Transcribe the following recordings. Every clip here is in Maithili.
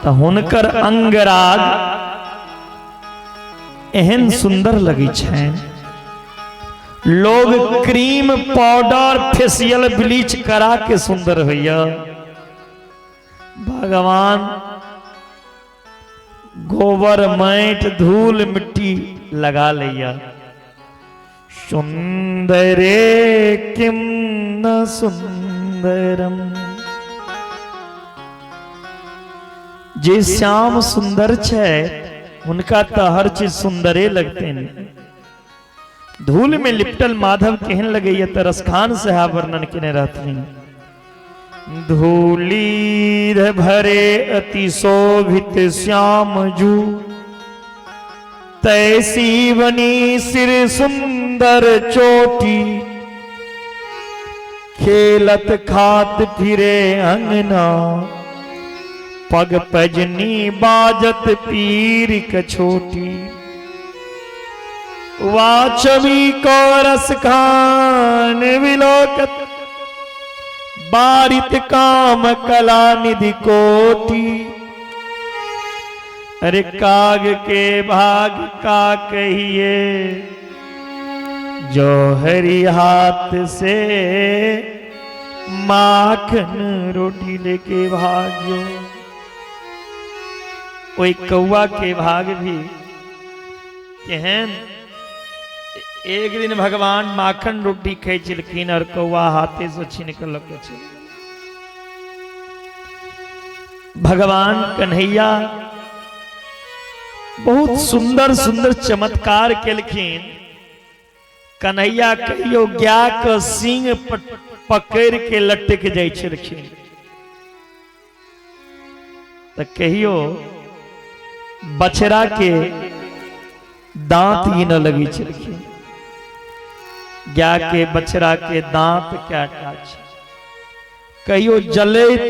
तऽ हुनकर अंगराग एहन सुन्दर लगै छनि, लोग क्रीम पाउडर फेशियल ब्लीच करा के सुन्दर होइया, भगवान गोबर माटि धूल मिट्टी लगा लैया। सुंदरे किम न सुंदरम, जे श्याम सुंदर छै हुनका तऽ हर चीज सुंदरे लगते। धूल में लिपटल माधव केहन लगैया तऽ रसखान साहब वर्णन केने रहथिन। धूली भरे अति शोभित श्याम जू, तैसी बनी सिर सुंदर चोटी, खेलत खात फिरे अंगना, पग पजनी बाजत पीर कछोटी। वाचवी को रस खान विलोकत, बारित काम कला निधि कोटि। अरे काग के भाग का कहिए, जो हरी हाथ से माखन रोटी लेके भाग्यो। ओहि कौआ के भाग भी केहन, एक दिन भगवान माखन रोटी खाइ छलखिन और कौआ हाथे से छीन के लऽ के चलि। भगवान कन्हैया बहुत सुंदर सुंदर चमत्कार केलखिन। कन्हैया कहियो गाय के सींग पकड़ के लटक जाइ छलखिन, तऽ कहियो बछड़ा के दांत गिनऽ लगै छलखिन। गाय के बछड़ा के दांत कएटा छै। कहियो जलैत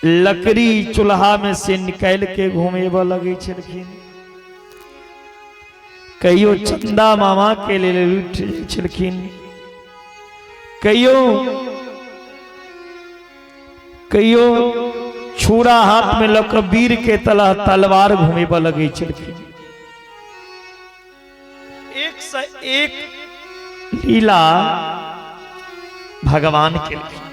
लकड़ी चूल्हा में से निकालि के घुमेबऽ लगै छलखिन। कहियो चंदा मामा के लेल उठि जाइ छलखिन। कहियो कहियो छुरा हाथ में लऽ कऽ वीर के तलह तलवार घुमेबऽ लगै छलखिन। एक से एक लीला भगवान केलखिन।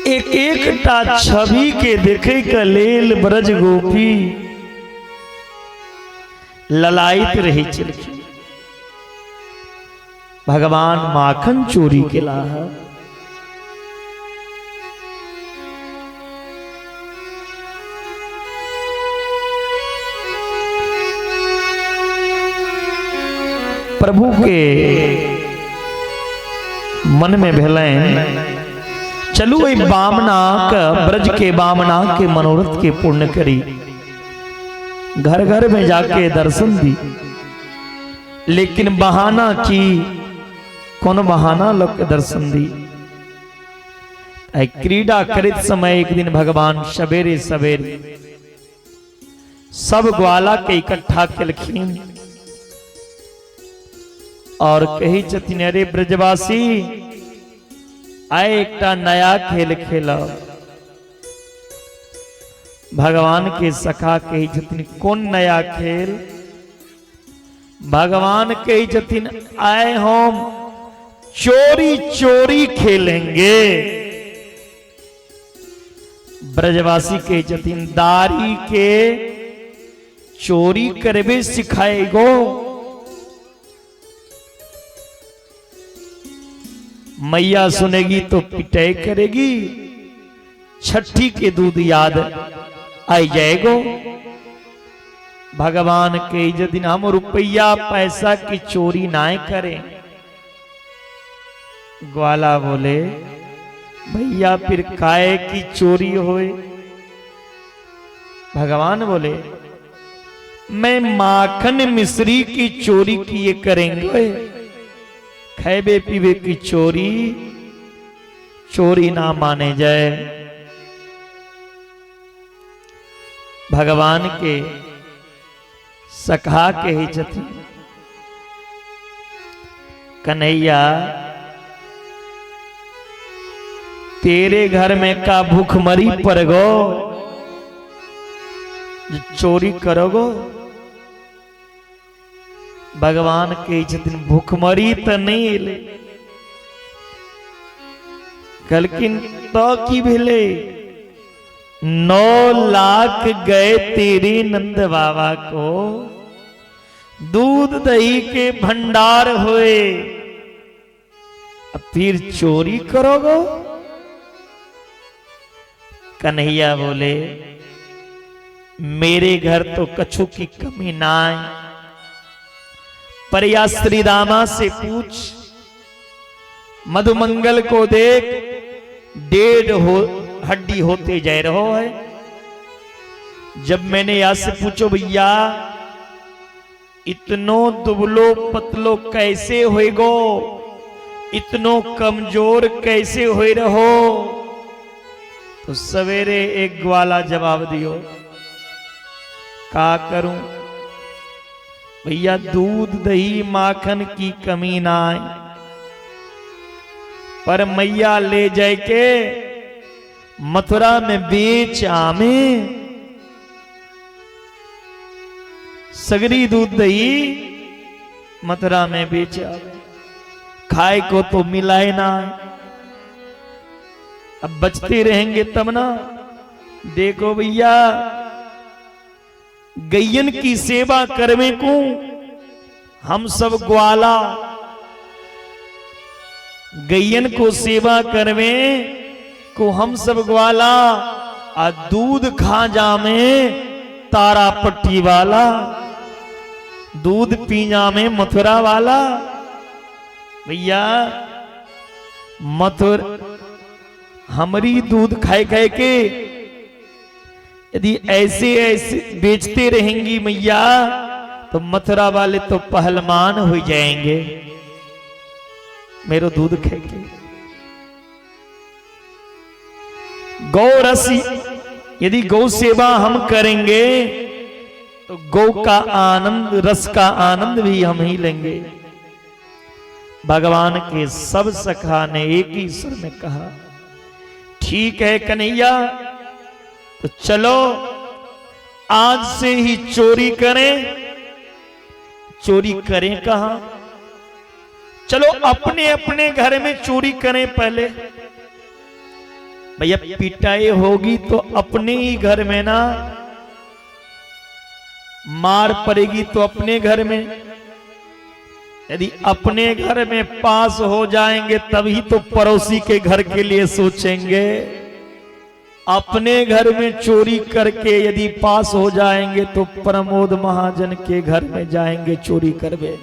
एक एकटा छवि के देखे के लेल ब्रज गोपी ललायित रहै छलखिन। भगवान माखन चोरी केला है। प्रभु के मन में भेलनि, चलू एहि बामना के, ब्रज के बामना के मनोरथ के पूर्ण करी, घर घर में जाके दर्शन दी। लेकिन बहाना की, कोन बहाना लोग के दर्शन दी। क्रीड़ा करत समय एक दिन भगवान सवेरे सवेरे सब ग्वाला के इकट्ठा केलखिन और कही छथिन, अरे ब्रजवासी, आइ एकटा नया खेल खेलब। भगवान के सखा कही छथिन, कोन नया खेल? भगवान कही छथिन, आए हम चोरी चोरी खेलेंगे। ब्रजवासी कही छथिन, दारी के चोरी करबे सिखाएगो? मैया सुनेगी तो पिटाई करेगी, छठी के दूध याद आई जाएगो। भगवान के यदि हम रुपया पैसा की चोरी ना करें। ग्वाला बोले, भैया फिर काहे की चोरी होए? भगवान बोले, मैं माखन मिश्री की चोरी किए करेंगे, खैबे पीबे की चोरी चोरी ना माने जाए। भगवान के सखा के ही छथिन, कन्हैया तेरे घर में का भूखमरी पड़गो, चोरी करोगो? भगवान कहै छथिन भूखमरी तऽ नहि एलै। कहलखिन तऽ की भेलै? 9 लाख गए तेरे नंद बाबा को, दूध दही के भंडार होए, फिर चोरी करोगो? कन्हैया बोले मेरे घर तो कछु की कमी ना है, पर या श्री रामा से पूछ, मधुमंगल को देख 1.5 हो हड्डी होते जा रहो है। जब मैंने या से पूछो भैया इतनो दुबलो पतलो कैसे होएगो, इतनो कमजोर कैसे हो रहो, तो सवेरे एक ग्वाला जवाब दियो, का करूं भैया दूध दही माखन की कमी ना आए, पर मैया ले जाए के मथुरा में बेच आमे, सगरी दूध दही मथुरा में बेच आवे, खाए को तो मिला ही ना, अब बचते रहेंगे तब ना। देखो भैया गैयन की सेवा करवे को हम सब ग्वाला, गैयन को सेवा करवे को हम सब ग्वाला, आ दूध खा जामे तारा पट्टी वाला, दूध पी जामे मथुरा वाला। भैया मथुर हमारी दूध खाए खाए के यदि ऐसे ऐसे बेचते रहेंगी मैया तो मथुरा वाले तो पहलवान हो जाएंगे मेरो दूध खाए के। गौ रसी यदि गौ सेवा हम करेंगे तो गौ का आनंद, रस का आनंद भी हम ही लेंगे। भगवान के सब सखा ने एक ही सुर में कहा ठीक है कन्हैया, तो चलो आज से ही चोरी करें। चोरी करें कहां? चलो अपने अपने घर में चोरी करें पहले। भैया पिटाई होगी तो अपने ही घर में ना, मार पड़ेगी तो अपने घर में। यदि अपने घर में पास हो जाएंगे तभी तो पड़ोसी के घर के लिए सोचेंगे। अपने घर में चोरी करके यदि पास हो जाएंगे तो प्रमोद महाजन के घर में जाएंगे चोरी करवे।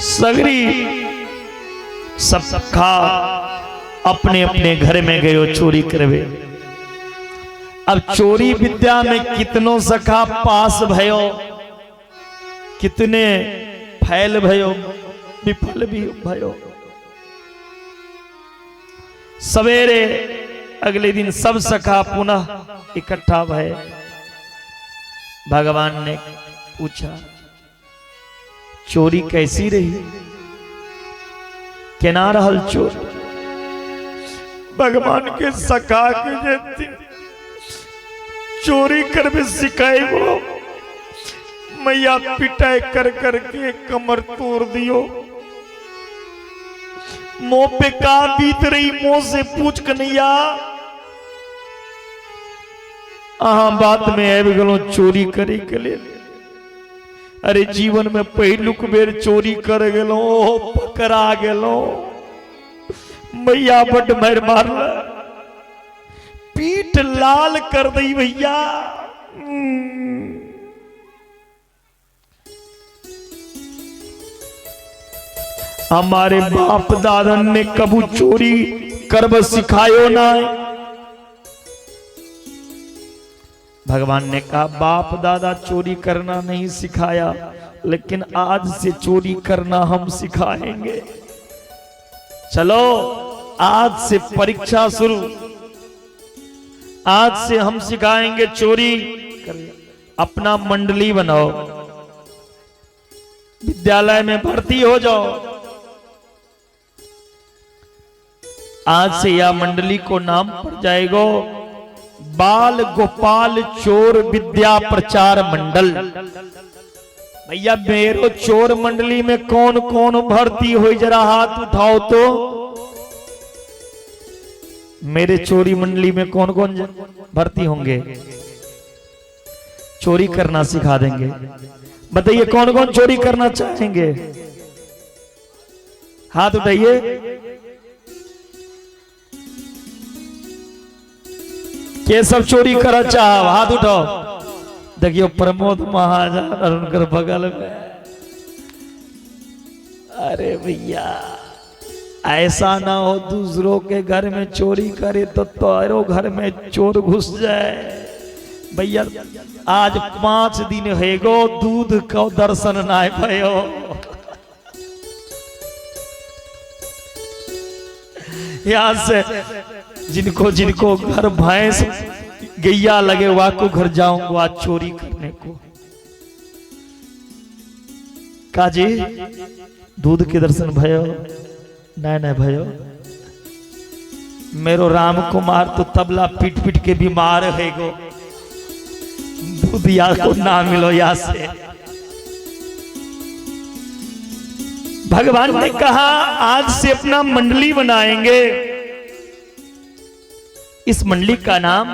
सगरी सब खा अपने अपने घर में गयो चोरी करवे। अब चोरी विद्या में कितनों सखा पास भयो, कितने फैल भयो, विफल भी भयो। सवेरे अगले दिन सब सखा पुनः इकट्ठा भय। भगवान ने पूछा चोरी कैसी रही, केना रहल चोर? भगवान के सखा के जे चोरी करबे सिखाइबो, मैया पिटाई कर करके कमर तोड़ दियो। मुंह पे का बीत रही, मुंह से पूछ कन्हैया। अहाँ बात में आबि गेलहुं चोरी करे के लेल। अरे जीवन में पहिलुक बेर चोरी कर गेलहुं, ओहो पकड़ा गेलहुं, मैया बड मारि मारल, पीठ लाल कर दी भैया। हमारे बाप दादन ने कबू चोरी करब सिखायो ना। भगवान ने कहा बाप दादा चोरी करना नहीं सिखाया, लेकिन आज से चोरी करना हम सिखाएंगे। चलो आज से परीक्षा शुरू, आज से हम सिखाएंगे चोरी कर। अपना मंडली बनाओ, विद्या विद्यालय में भर्ती हो जाओ। आज से यह मंडली को नाम पड़ जाएगा बाल गोपाल चोर विद्या प्रचार मंडल। भैया मेरो चोर मंडली में कौन कौन भर्ती हो, जरा हाथ उठाओ तो। मेरे चोरी मंडली में कौन कौन भर्ती होंगे? चोरी करना सिखा देंगे। बताइए कौन कौन चोरी करना चाहेंगे? हाथ उठाइए। के सब चोरी कर चाह, हाथ उठाओ। देखियो प्रमोद महाजन और उनकर बगल में। अरे भैया ऐसा ना हो दूसरों के घर में चोरी करे तो तोरो घर में चोर घुस जाए। भैया आज 5 दिन हेगो दूध को दर्शन ना भयो। यहाँ से जिनको जिनको घर भैंस गैया लगे वह को घर जाऊंगा आज चोरी करने को। काजी दूध के दर्शन भयो? नहीं नहीं भयो। मेरो राम कुमार तो तबला पीट पीट के बीमार है गो, दूध या को ना मिलो या से। भगवान ने कहा आज से अपना मंडली बनाएंगे। इस मंडली का नाम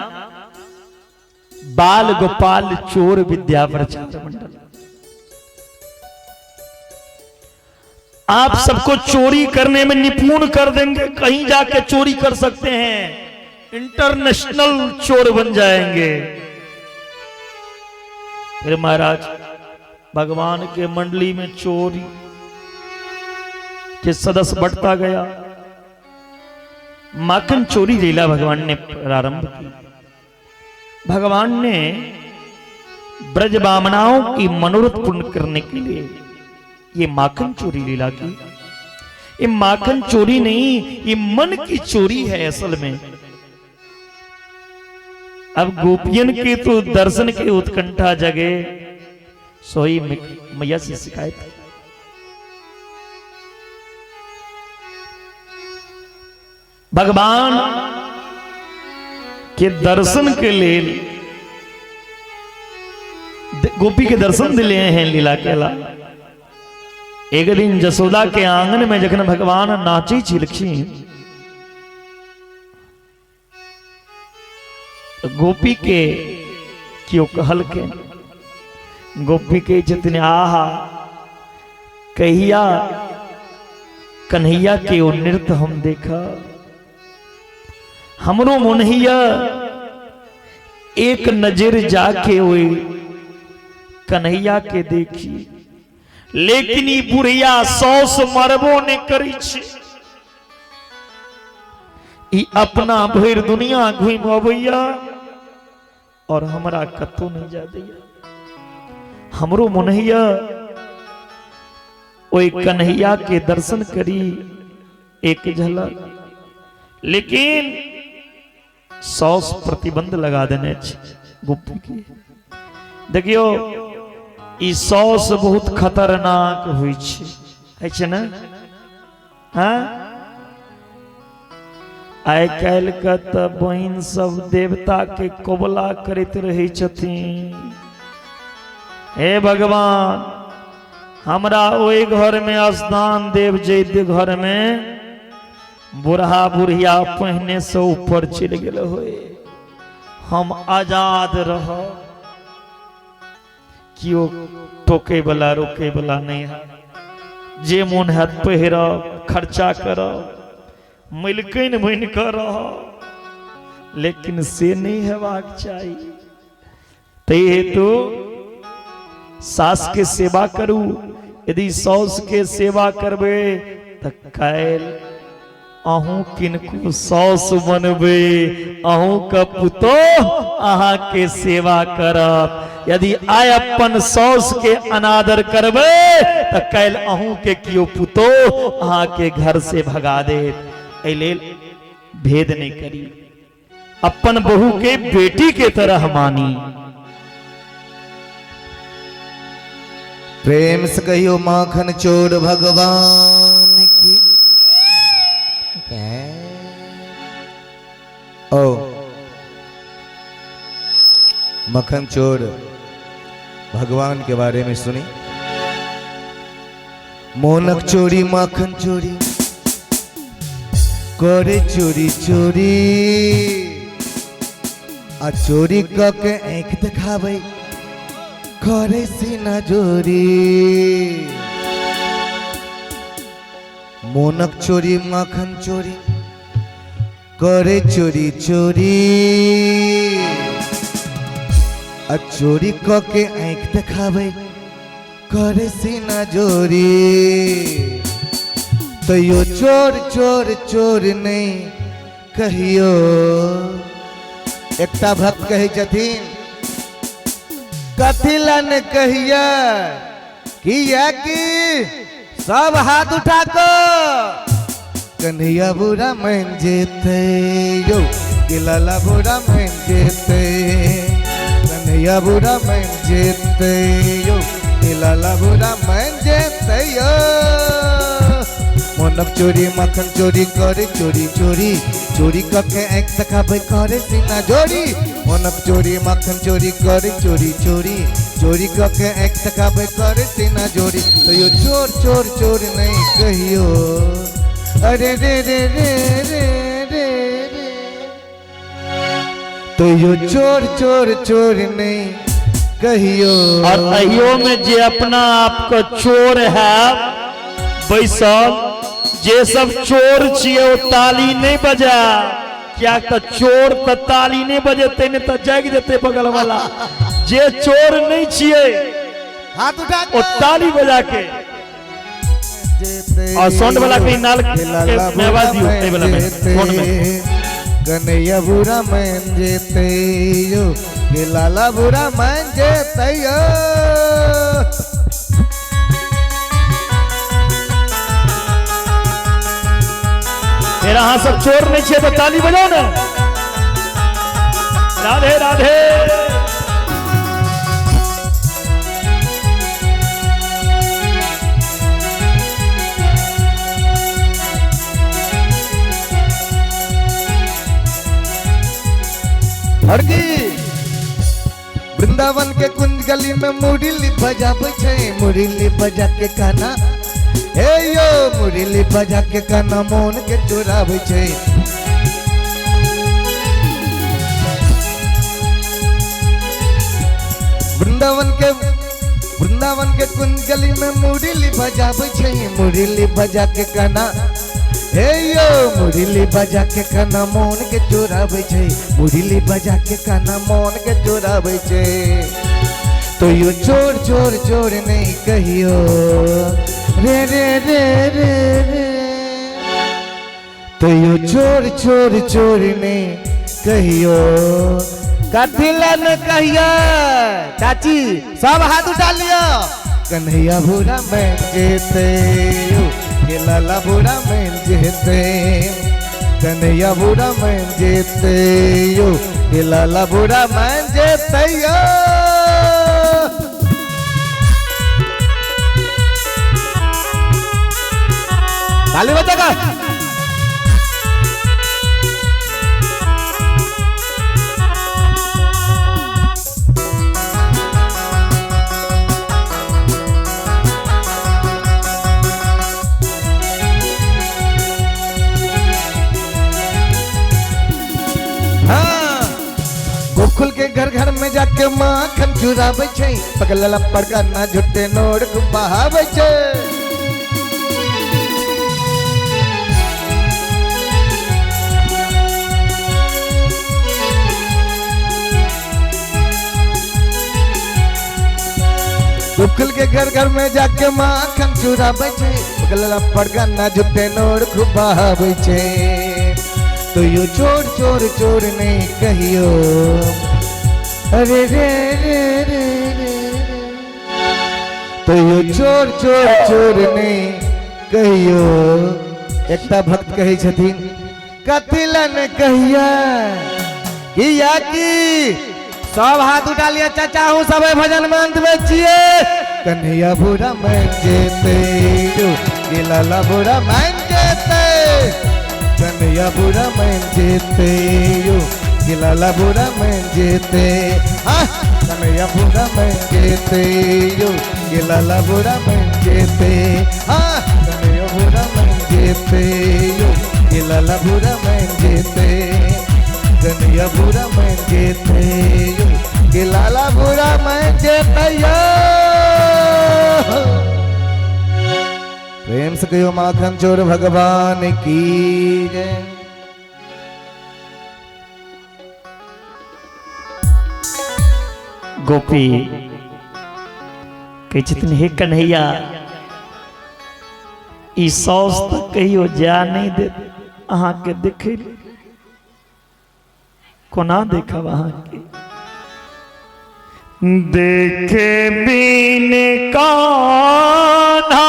बाल गोपाल चोर विद्या प्रचार मंडल। आप सबको चोरी करने में निपुण कर देंगे, कहीं जाके चोरी कर सकते हैं, इंटरनेशनल चोर बन जाएंगे। फिर महाराज भगवान के मंडली में चोरी के सदस्य बढ़ता गया। माखन चोरी लीला भगवान ने प्रारंभ की। भगवान ने ब्रज बामनाओं की मनोरथ पूर्ण करने के लिए ये माखन चोरी लीला की। ये माखन चोरी नहीं, ये मन की चोरी है असल में। अब गोपियन के तो दर्शन के उत्कंठा जगे, सोई मैया से शिकायत। भगवान के दर्शन के लिए गोपी के दर्शन दिले हैं लीला केला। एक दिन जसोदा के आंगन में जखन भगवान नाची छलखिन, गोपी के क्यों कहल के गोपी के जितने आहा कहिया कन्हैया के ओ नृत्य हम देखा, हमरो मोनहिया एक नजर जाके ओए कन्हैया के देखी, लेकिन ई बुढ़िया सौस मरबो ने करी छे, ई अपना भरि दुनिया घूमि अबैया और हमरा कतौ नहीं जा दैया। हमरो मोनहिया ओई कन्हैया के दर्शन करी एक झलक, लेकिन सौस प्रतिबंध लगा देने छे गोपी के। देखियो ई सौस बहुत खतरनाक होइ छे, है छे ना? हाँ, आइ काल्हि के तऽ बहिन सब देवता के कबुला करैत रहै छथिन, हे भगवान हमरा ओहि घर में स्थान देव जे घर में बूढ़ा बुढ़िया पहिने से ऊपर चलि गेल होय, हम आजाद रह, केओ टोके वाला रोके वाला नहीं है, जे मोन हैत पहिरब खर्चा करब मलिकन बनि कऽ रहब, लेकिन से नहीं हेबाक चाही। ताहि हेतु सास के सेवा करू, यदि साउस के सेवा करबै तऽ काल्हि अहूँ किनको साउस बनबै, अहूँ के पुतोह अहाँ के सेवा करत। यदि आइ अपन साउस के अनादर करबै तऽ काल्हि अहूँ के केओ पुतोह अहाँ के घर से भगा देत। एहि लेल भेद नहीं करी, अपन बहू के बेटी के तरह मानी। प्रेम से कहियो माखन चोर भगवान की। ओ मक्खन चोर भगवान के बारे में सुनी। मोनक चोरी माखन चोरी करे चोरी चोरी, आ चोरी क के आँख देखाबै करे सीना जोरी। मोनक चोरी माखन चोरी करे चोरी चोरी, आ चोरी क के आँख देखाबै करे सीना जोरी। तैयो चोर चोर चोर नहीं कहियो। एकटा भक्त कहै छथिन कथी ला ने कहिया, किया कि सब हाथ उठा को कन्हैया बुरा मान जेतै यो, कि लाला बुरा मान जेतै। कन्हैया बुरा मान जेतै यो, कि लाला बुरा मान जेतै यो। मोनक चोरी मक्खन चोरी करे चोरी चोरी, चोरी कके आँख देखाबै करे सीना जोरी। मोनक चोरी मक्खन चोरी करे चोरी चोरी, चोरी कके आँख देखाबै करे सीना जोरी। तैयो चोर चोर चोर नहीं कहियो। अरे रे रे रे रे रे रे, तैयो चोर चोर चोर नहीं कहियो। और अहियो में जे अपना आप को चोर है बैसल, जे सब चोर छियै ओ ताली नहीं बजा, क्या तो चोर तो ताली नहीं बजेते नहीं तो जाग जेते बगल वाला। जे चोर नहीं छियै हाथ उठा ओ ताली बजा के और साउंड वाला के नाल के में आवाज दियो, ए वाला में साउंड में। कन्हैया बुरा मान जेतै यो, के लाला बुरा मान जेतै यो। मेरा हाथ सब चोर नहीं छे तो ताली बजाओ ना। राधे राधे। हरगी वृंदावन के कुंज गली में मुरली बजाबै छै, मुरली बजा के काना हे यो, मुरली बजा के काना मोन के चोराबै छै। वृंदावन के कुंज गली में मुरली बजाबै छै, मुरली बजा के काना हे यो, मुरली बजा के काना मोन के चोराबै छै, मुरली बजा के काना मोन के चोराबै छै। तो यो चोर चोर चोर नहीं कहियो। रे रे रे रे रे, तो यो चोर चोर चोर नहीं कहियो। कथी ला न कहियो चाची, सब हाथ उठा लियो। कन्हैया बुरा मान जेतै यो, के लाला बुरा मान जेतै। कन्हैया बुरा मान जेतै यो, के लाला बुरा मान जेतै यो। ताली बजाएगा। हाँ, गोकुल के घर घर में जाके माखन चुराबै छै, पगला परगना झुट्टे नोर बहाबै छै। गोकुल के घर घर में जाके माखन चुराबै छै, पगला परगना झुट्टे नोर बहाबै छै। तो यो चोर चोर चोर नहीं कहियो। अरे रे रे रे रे, तो यो चोर चोर चोर नहीं कहियो। एकटा भक्त कहै छथिन कथी ला ने कहिया, किया कि सब हाथ उठा लिया चाचा हूँ सब भजन में अंत में छियै। कन्हैया बुरा मान जेतै यौ, गे लाला बुरा मान जेतै। कन्हैया बुरा मान जेतै यौ, गे लाला बुरा मान जेतै। आ कन्हैया बुरा मान जेतै यौ, गे लाला बुरा मान जेतै। आ कन्हैया बुरा मान जेतै यौ, गे लाला बुरा मान जेतै। कन्हैया बुरा मान जेतै यौ, गे लाला बुरा मान जेतै यौ। प्रेम से कहियो माखन चोर भगवान की जय। गोपी कहै छथिन, हे कन्हैया, ई सौस तऽ कहियो जा नहि देत अहाँके देखै लए। कोना देखब अहाँके? देखे बिन कान्हा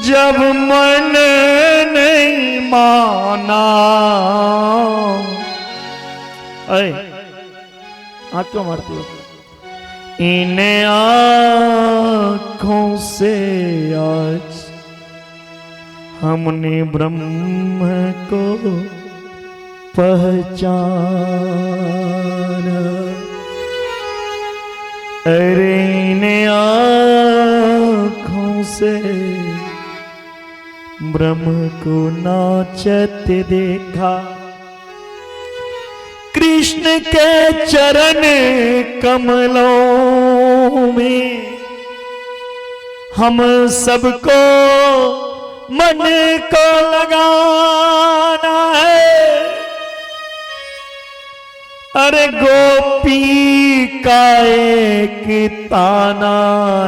जब मन नहीं माना। अरे आँख क्यों मारती हो? इन आंखों से आज हमने ब्रह्म को पहचाना। अरे इन आंखों से ब्रह्म को नाचते देखा, कृष्ण के चरण कमलों में हम सबको मन को लगाना है। अरे गोपी का एक ताना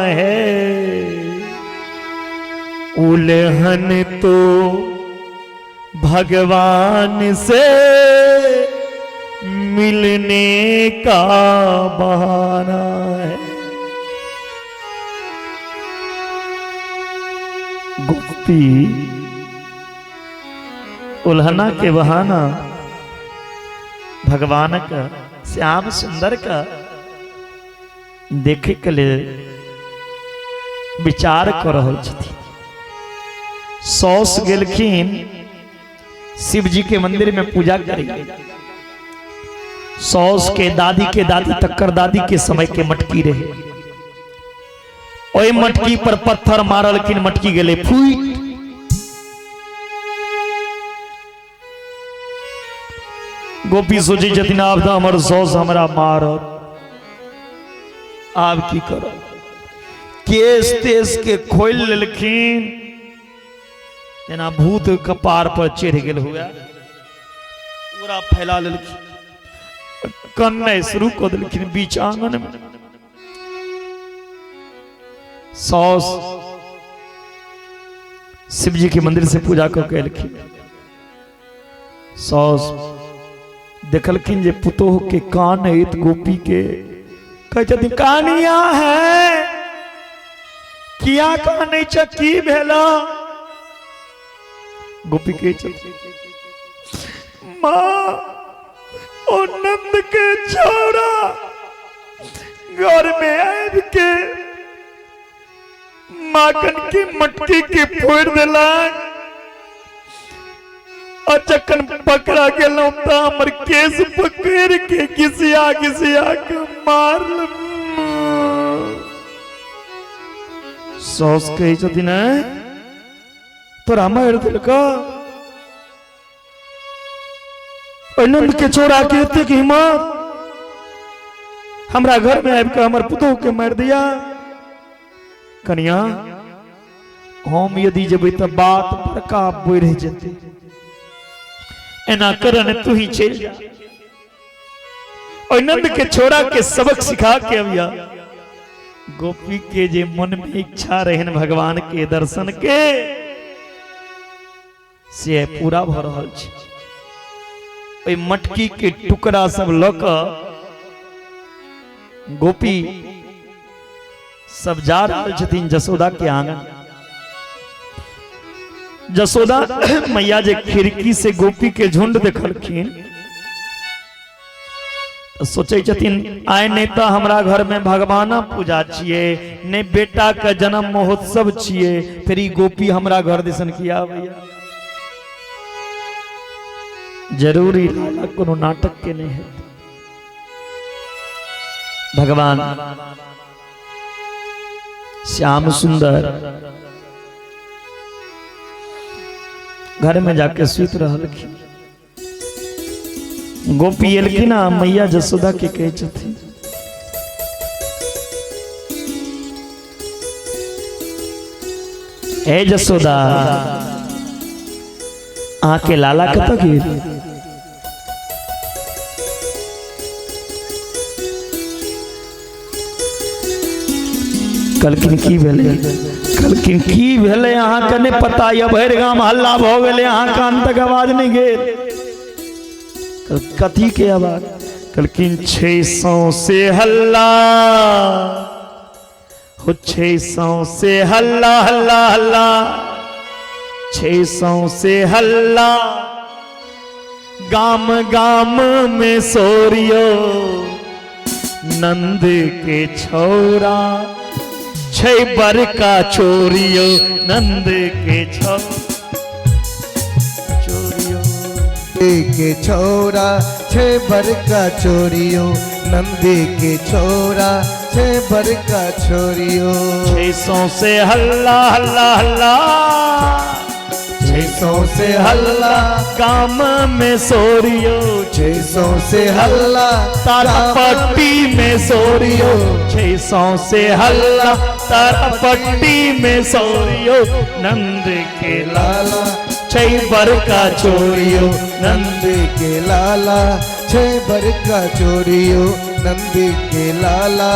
है, उल्हन तो भगवान से मिलने का बहाना है। गोपी उल्हना के बहाना भगवान का श्याम सुंदर का देखे के लिए विचार कर रहल छथिन। सौस गेलखिन शिव जी के मंदिर में पूजा करी। सौस के दादी के दादी तक्कर दादी के समय के मटकी रहे, ओहि मटकी पर पत्थर मारलखिन, मटकी गेलै फूट। गोपी सोचै छथिन आब तऽ हमर सौस हमरा मारत, आब की करब? केस तेस के खोलि लेलखिन, जेना भूत कपार पर चढ़ि गेल हुए, पूरा फैला लेलखिन, कन्नाइ शुरू कऽ देलखिन बीच आंगन में। सौस शिव जी के मंदिर से पूजा कऽ के एलखिन। सौस देखलखिन जे पुतोह के कान अछि गोपी के, कहै छथिन कानिया है, किया कानै छ, की भेल? गोपी कहै छथिन, माँ ओ नंद के छौड़ा घर में आबि के माखन के मटकी के फोड़ देलक, आ जखन पकड़ा गेलहुँ तऽ हमर केस पकड़ के घिसिया घिसिया के मारल। साउस कहै छथिन, "ऐं, तोरा मारि देलकौ? ओहि नंद के छोरा के एतेक हिम्मत, हमरा घर में आबि कऽ हमर पुतोह के मारि दिया? कनिया, हम यदि जेबै तऽ बात बड़का बढ़ि जेतै, एना कर ने तू ही चलि जा, ओहि नंद के छोरा के सबक सिखा के अबिया। गोपी के जे मन में इच्छा रहन भगवान के दर्शन के, से पूरा भऽ रहल छै। ओहि मटकी के टुकड़ा सब लऽ कऽ गोपी सब जा रहल छथिन जसोदा के आंगन। जसोदा मैया जे खिड़की से गोपी के झुंड देखलखिन, तऽ सोचै छथिन आइ नहि तऽ हमरा घरमे भगवानक पूजा छियै, नहि बेटाके जन्म महोत्सव छियै, फेर ई गोपी हमरा घर दिसन किया आबैया? जरूरी लाला कोनो नाटक के नहि हेतै। भगवान श्याम सुंदर घर में जाके सुति रहलखिन। गोपी एलखिन आ मैया जसोदा के कहै छथिन, हे जसोदा, अहाँके लाला कतऽ गेल? कहलखिन की भेलै? कहलखिन की भेलै अहाँके नहि पता यऽ, भरि गाम हल्ला भऽ गेलै, अहाँ कान तक आवाज नहि गेल। कथी के आवाज? कहलखिन छै सौंसे हल्ला, हो छै सौंसे हल्ला हल्ला हल्ला, छै सौंसे हल्ला, गाम गाम में सोरियो नंद के छौरा छै बड़का चोरियो, नंद के छौ चोरियो के छौरा छे बड़का चोरियो, नंदी के छौरा छे बड़का छोरियो। छै सौंसे हल्ला हल्ला हल्ला, छै सौंसे हल्ला, गाम में सोरियो, छै सौंसे हल्ला, तारापट्टी में सोरियो, छै सौंसे हल्ला, तारापट्टी में सोरियो, नंद के लाला छै बड़का चोरियो, नंद नंद के लाला छे बड़का चोरियो, नंद के लाला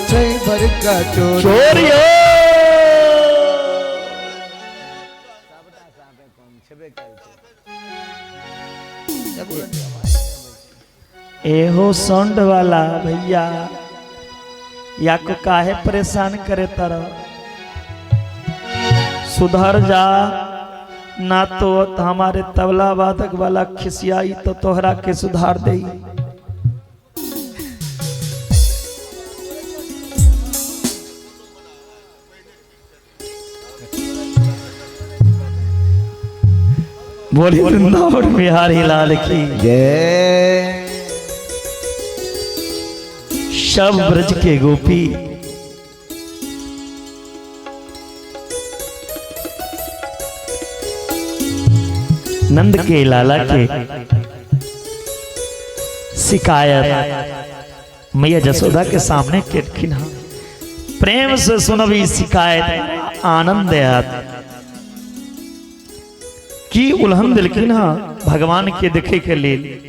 छे बड़का चोरियो। चोरियो। एहो साउंड वाला भैया या को काहे परेशान करे तरह, सुधर जा ना तो हमारे तबला वादक वाला खिसियाई तो तोहरा के सुधार दे। बोली वृंदावन बिहारी लाल की जय। सब ब्रज के गोपी नंद के लाला के शिकायत मैया जसोदा के सामने केलखिन हँ। प्रेम से सुनबी शिकायत आनंद आयत। की उल्हन दिलखिन हँ भगवान के देखे के लेल।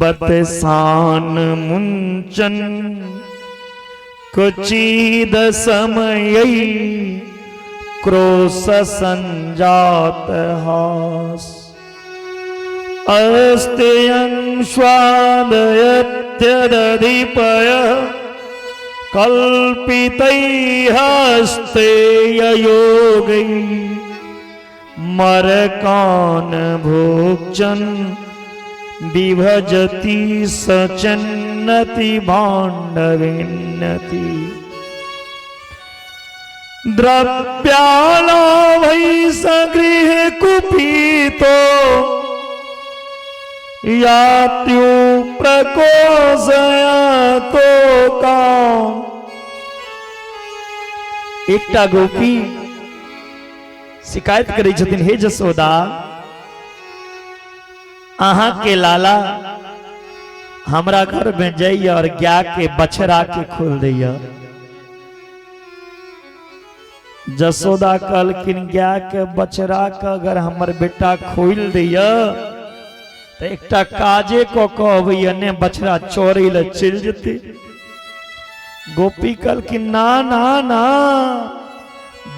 बतसान मुंचन कुचीद समय क्रोश संजात हास अस्त्यं स्वादयत्यदधिपय कल्पितैहस्तेययोगै मरकान भोक्चन विभजति सचन्नति भाण्डविन्नति द्रव्यालाभै सगृह कुपितो यात्यु प्रकोशयातो काम। एकटा गोपी शिकायत करै छथिन, हे जसोदा, अहाँ के लाला हमरा घर में जाइए और गाय के बछड़ा के खोल दैया। जसोदा कहलखिन, गाय के बछड़ा के अगर हमर बेटा खोल दैया तो एकटा काजे क के अबैया ने बछड़ा चोरी ले चलि जेतै। गोपी कहलखिन, ना ना ना,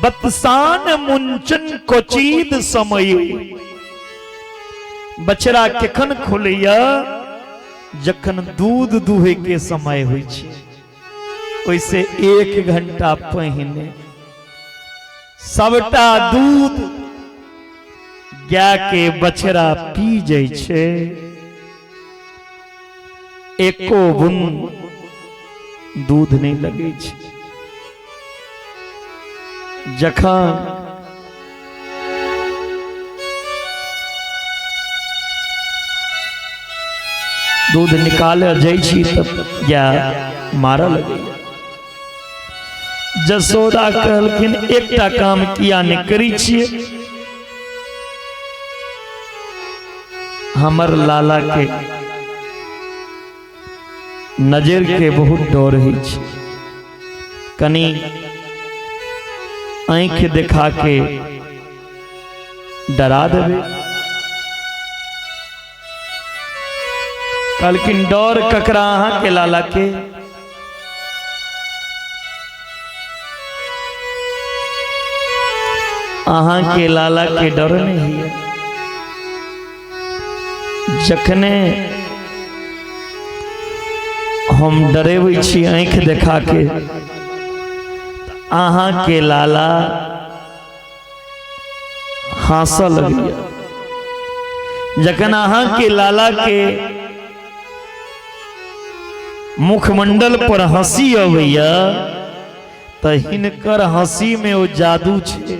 बतसान मुंचन कोचीद समय, बछड़ा केखन खोलैया? जखन दूध दुहे के समय होइ छै, ओइसे 1 घंटा पहिने सबटा दूध गाय के बछड़ा पी जाइ छै। एको बूंद दूध नहि लगै छै। जखन दूध निकाले जाइ छी तब गाय मारऽ लगैया। जसोदा कहलखिन एकटा काम किया नहि करै छियै, हमर लाला के नजर के बहुत डर होइ छै, कनि आँखि देखा के डरा देबै। कहलखिन डर ककरा? अहाँ के लाला के। अहाँ के लाला के डर नहीं है। जखने हम डरेबै छी आँखि देखा के, अहाँ के लाला हंसऽ लगैया। जखन अहाँ के लाला के मुखमंडल पर हंसी अबैया तऽ हिनकर हंसी में ओ जादू छै,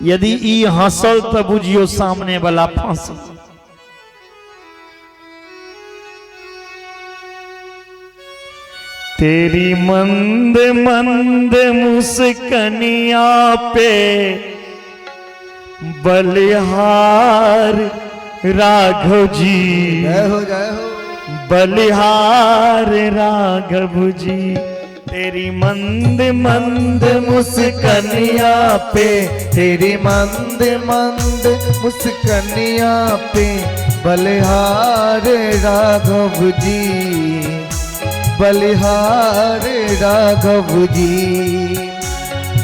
यदि ई हंसल तऽ बुझियौ सामने वाला फंसल। तेरी मंद मंद मुस्कनिया पे बलिहार राघव जी, जय हो जय हो, बलिहार राघव जी। तेरी मंद मंद मुस्कनिया पे, तेरी मंद मंद मुस्कनिया पे बलिहार राघव जी, बलिहार राघव जी,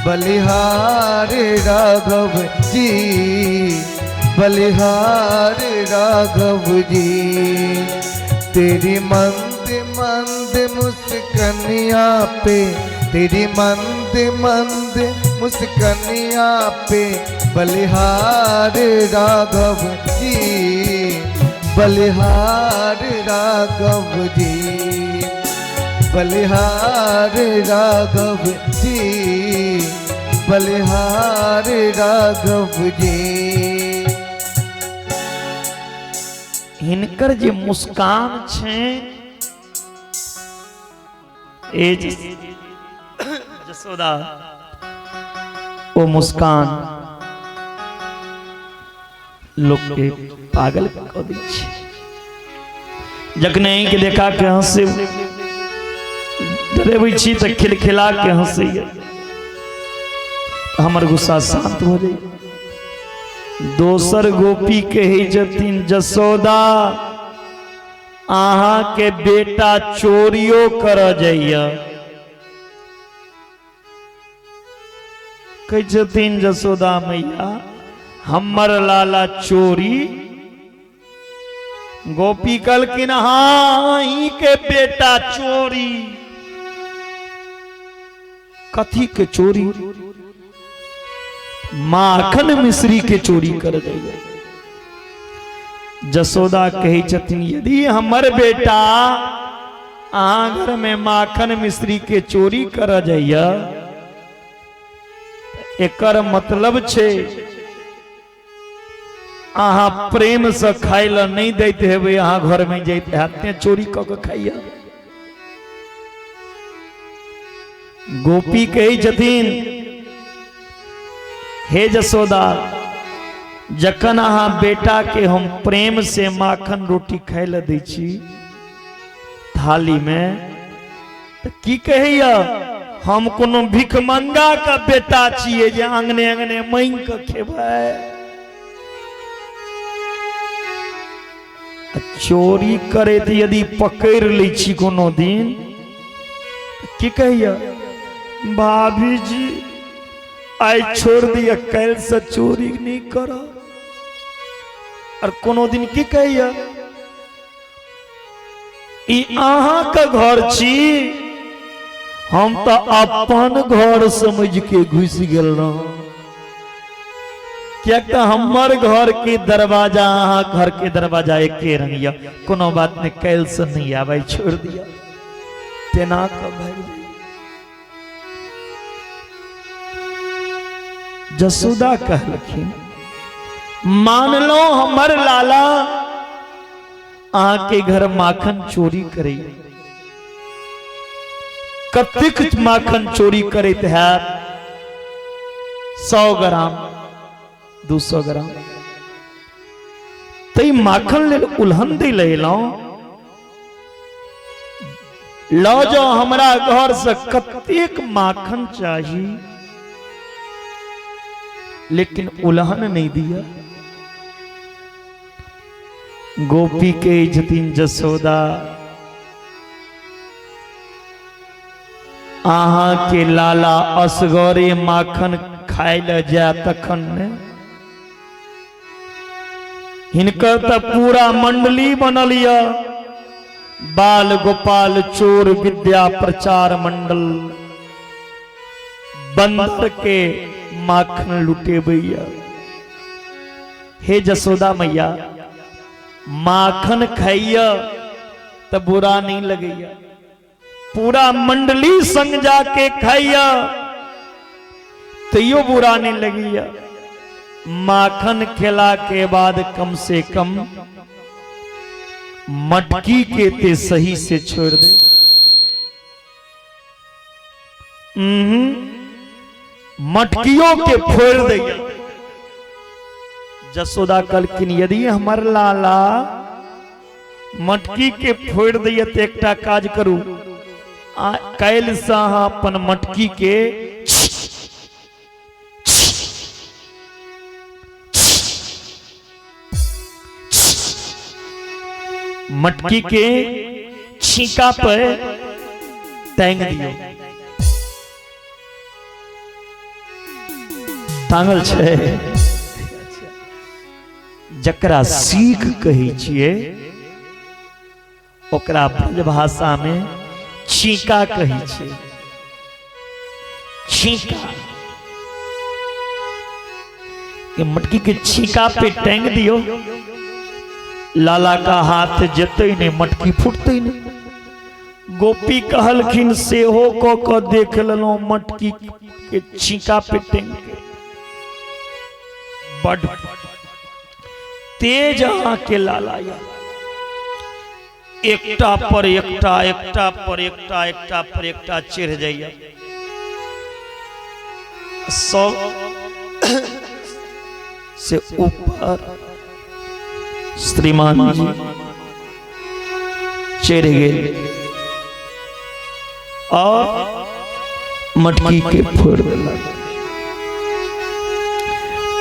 बलिहार राघव जी, बलिहार राघव जी। तेरी मंद मंद मुस्कनिया पे, तेरी मंद मंद मुस्कनिया पे बलिहार राघव जी, बलिहार राघव जी, बलिहार राघव जी, बलिहार राघव जी। हिनकर जे मुस्कान छै ए जसोदा, ओ मुस्कान लोक के पागल कऽ दै छै। जखने के देखा के हंसे डरेबै छी तऽ खिलखिला के हंसैया, हमर गुस्सा शांत हो जाइए। दोसर गोपी कहै छथिन जसोदा अहाँ के बेटा चोरियो कर जाइए। कहै छथिन जसोदा मैया हमर लाला चोरी। गोपी कहलखिन हाँ अहीं के बेटा चोरी। कथी के चोरी? माखन मिश्री के चोरी कर जाइए। जसोदा कहै छथिन यदि हमर बेटा अहाँ घर में माखन मिश्री के चोरी कर जाइए, एकर मतलब छै अहाँ प्रेम से खाय ल नहीं दैत हेबै, अहाँ घर में जाइत हैत तें चोरी कऽ के खाइए। गोपी कहै छथिन हे जसोदा जखन अहाँ बेटा के हम प्रेम से माखन रोटी खाय ल दै छी थाली में, तऽ की कहैया हम कोनो भिखमंगा के बेटा छियै जे अंगने अंगने मांगि के खेबै। चोरी करैत यदि पकड़ि लै छी कोनो दिन, की कहैया भाभी जी आइ छोड़ दिया, काल्हि से चोरी नहीं करब। और कोनो दिन की कहैया ई अहाँके घर छी, हम तऽ अपन घर समझ के घुसि गेल रहूं। किएक तऽ हमर घर के दरवाजा अहाँ घर के दरवाजा एके रंग यऽ, कोनो बात नहि, काल्हि से नहि आबै, छोड़ि दिअ। तेना कऽ भागि जाइए। जसोदा कहलखिन, मानलो हमर लाला अहाँके घर माखन चोरी करे, कतेक माखन चोरी करैत हैत? 100 ग्राम, 200 ग्राम। तै माखन लेल उल्हन दै लए एलहुँ, लऽ जाउ हमरा घर से कतेक माखन चाही, लेकिन उल्हन नहीं दिया। गोपी के छथिन जसोदा, अहाँ के लाला असगरे माखन खाय लए जाय तखन ने, हिनकर तऽ पूरा मंडली बनल यऽ, बाल गोपाल चोर विद्या प्रचार मंडल, बंदर के माखन लुटेबैया। हे जसोदा मैया, माखन खाइया तऽ बुरा नहीं लगैया, पूरा मंडली संग जाके खाइया तैयो बुरा नहीं लगैया। माखन खेला के बाद कम से कम मटकी के ते सही से छोड़ दे। मटकियों के फोड़ दे। जसोदा कहलखिन, यदि हमर लाला मटकी के फोड़ दैया तऽ एकटा काज करू, आ काल्हि से अहाँ अपन मटकी के मटकी के छीका पर टांग दियौ। टांगल छै, जकरा सीख कहै छियै ओकरा ब्रज भाषा में छीका कहै छियै। छीका, ये मटकी के छीका पे टांग दियो, लाला का हाथ जतै नहीं, मटकी फूटतै नहीं। गोपी कहलखिन, सेहो क क देख लेलहुँ, मटकी के छीका पे टांग के बड तेज अहाँ के लाला या, एकटा पर एकटा, एकटा पर एकटा, एकटा पर एकटा चढ़ जाइए। सब से ऊपर श्रीमान जी चढ़ गेल और मटकी के फोड़ देलक।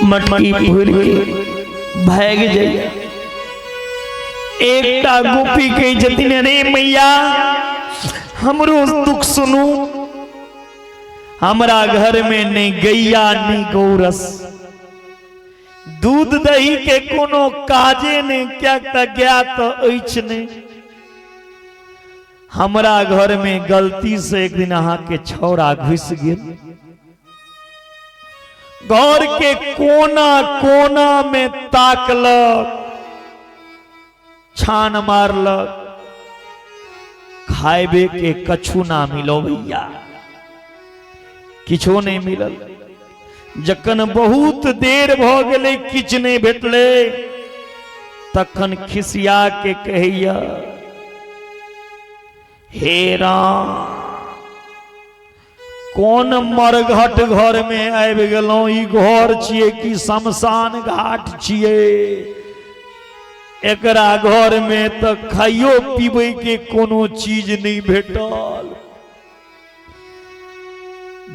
मटकी फोड़ के भाग जाइए। एकटा गोपी कहै छथिन, अरे मैया हमरो दुख सुनू, हमरा घर में नहीं गैया नहीं गौरस, दूध दही के कोनो काजे नहीं, क्या त गया तो अछि नहीं। हमरा घर में गलती से एक दिन अहाँ के छौड़ा घुस गेल, घर के कोना कोना में ताकलक, छान मारलक, खाइबे के कछु ना मिलो भैया, किछो नहीं मिलल। जखन बहुत देर भ गेलै, किछु नहीं भेटलै, तखन खिसिया के कहैया, हे राम, कोन मरघट घर में आबि गेलहुँ, ई घर छियै कि शमशान घाट छियै? एकरा घर में तऽ खाइयो पीबै के कोनो चीज नहीं भेटल।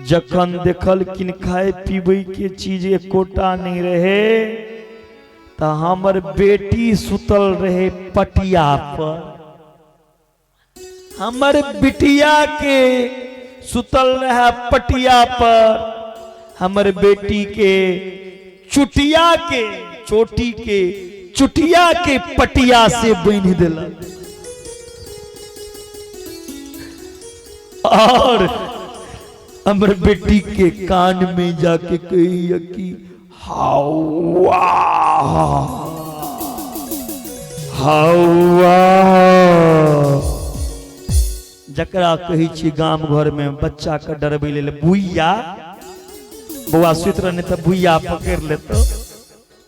जखन देखलखिन खाय पीबै के चीज एकोटा नहीं रहे, तऽ हमर बेटी सुतल रहे पटिया पर, हमर बिटिया के सुतल रहे पटिया पर, हमर बेटी के चुटिया के चोटी के चुटिया के पटिया से बांधि देलक और हमर बेटी के कान में जाके कहिया कि हौआ हौआ, जकरा कहै छी गाम घर में बच्चा के डरबै लेल बुइया, बौआ सुति रहने तऽ बुइया पकड़ लेतो,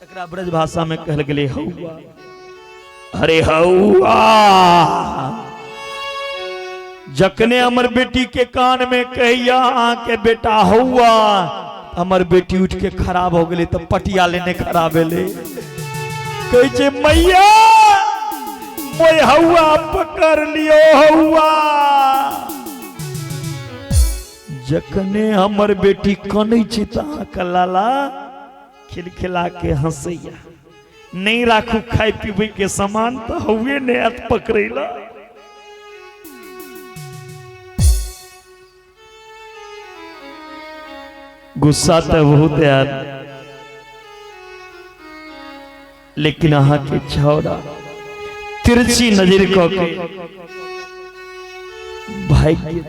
एकरा ब्रज भाषा में कहल गेलै हौआ। अरे हौआ, जखने हमर बेटी के कान में कहिया अहाँ के बेटा हौआ, हमर बेटी उठ के खराब हो गेलै तऽ पटिया लेने खराब भेलै। कहै छै मैया मोय हौआ पकड़ लियो हौआ। जखने हमर बेटी कनै छै तऽ अहाँके लाला खिलखिला के हंसैया। नहीं राखू खाय पीबै के सामान तऽ हौए नहि आयत पकड़ै ला। गुस्सा तऽ बहुत आयल, लेकिन अहाँके छौड़ा तिरछी नजर कऽ के भागि गेल।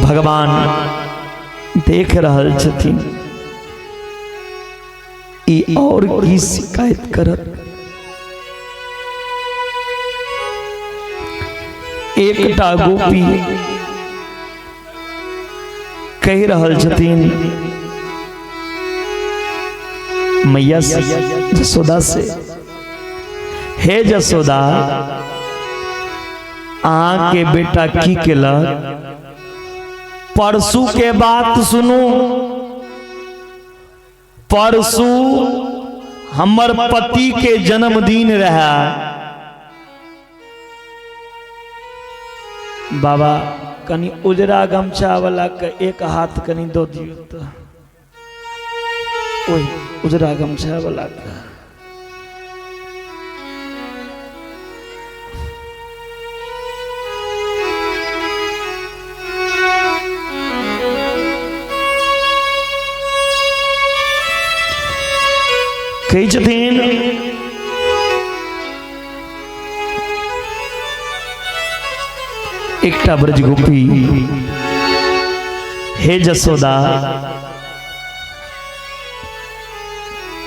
भगवान देख रहल छथिन ई और की शिकायत करत। एकटा गोपी कहि रहल छथिन मैया से, जसोदा से, हे जसोदा, अहाँ के बेटा की केलक? परसू के बात सुनू, परसू हमर पति के जन्मदिन रहा। बाबा कनी उजरा गमछा वाला के एक हाथ कनी दो दियो तो, ओहि उजरा गमछा वाला के। कहै छथिन एकटा ब्रज गोपी, हे जसोदा,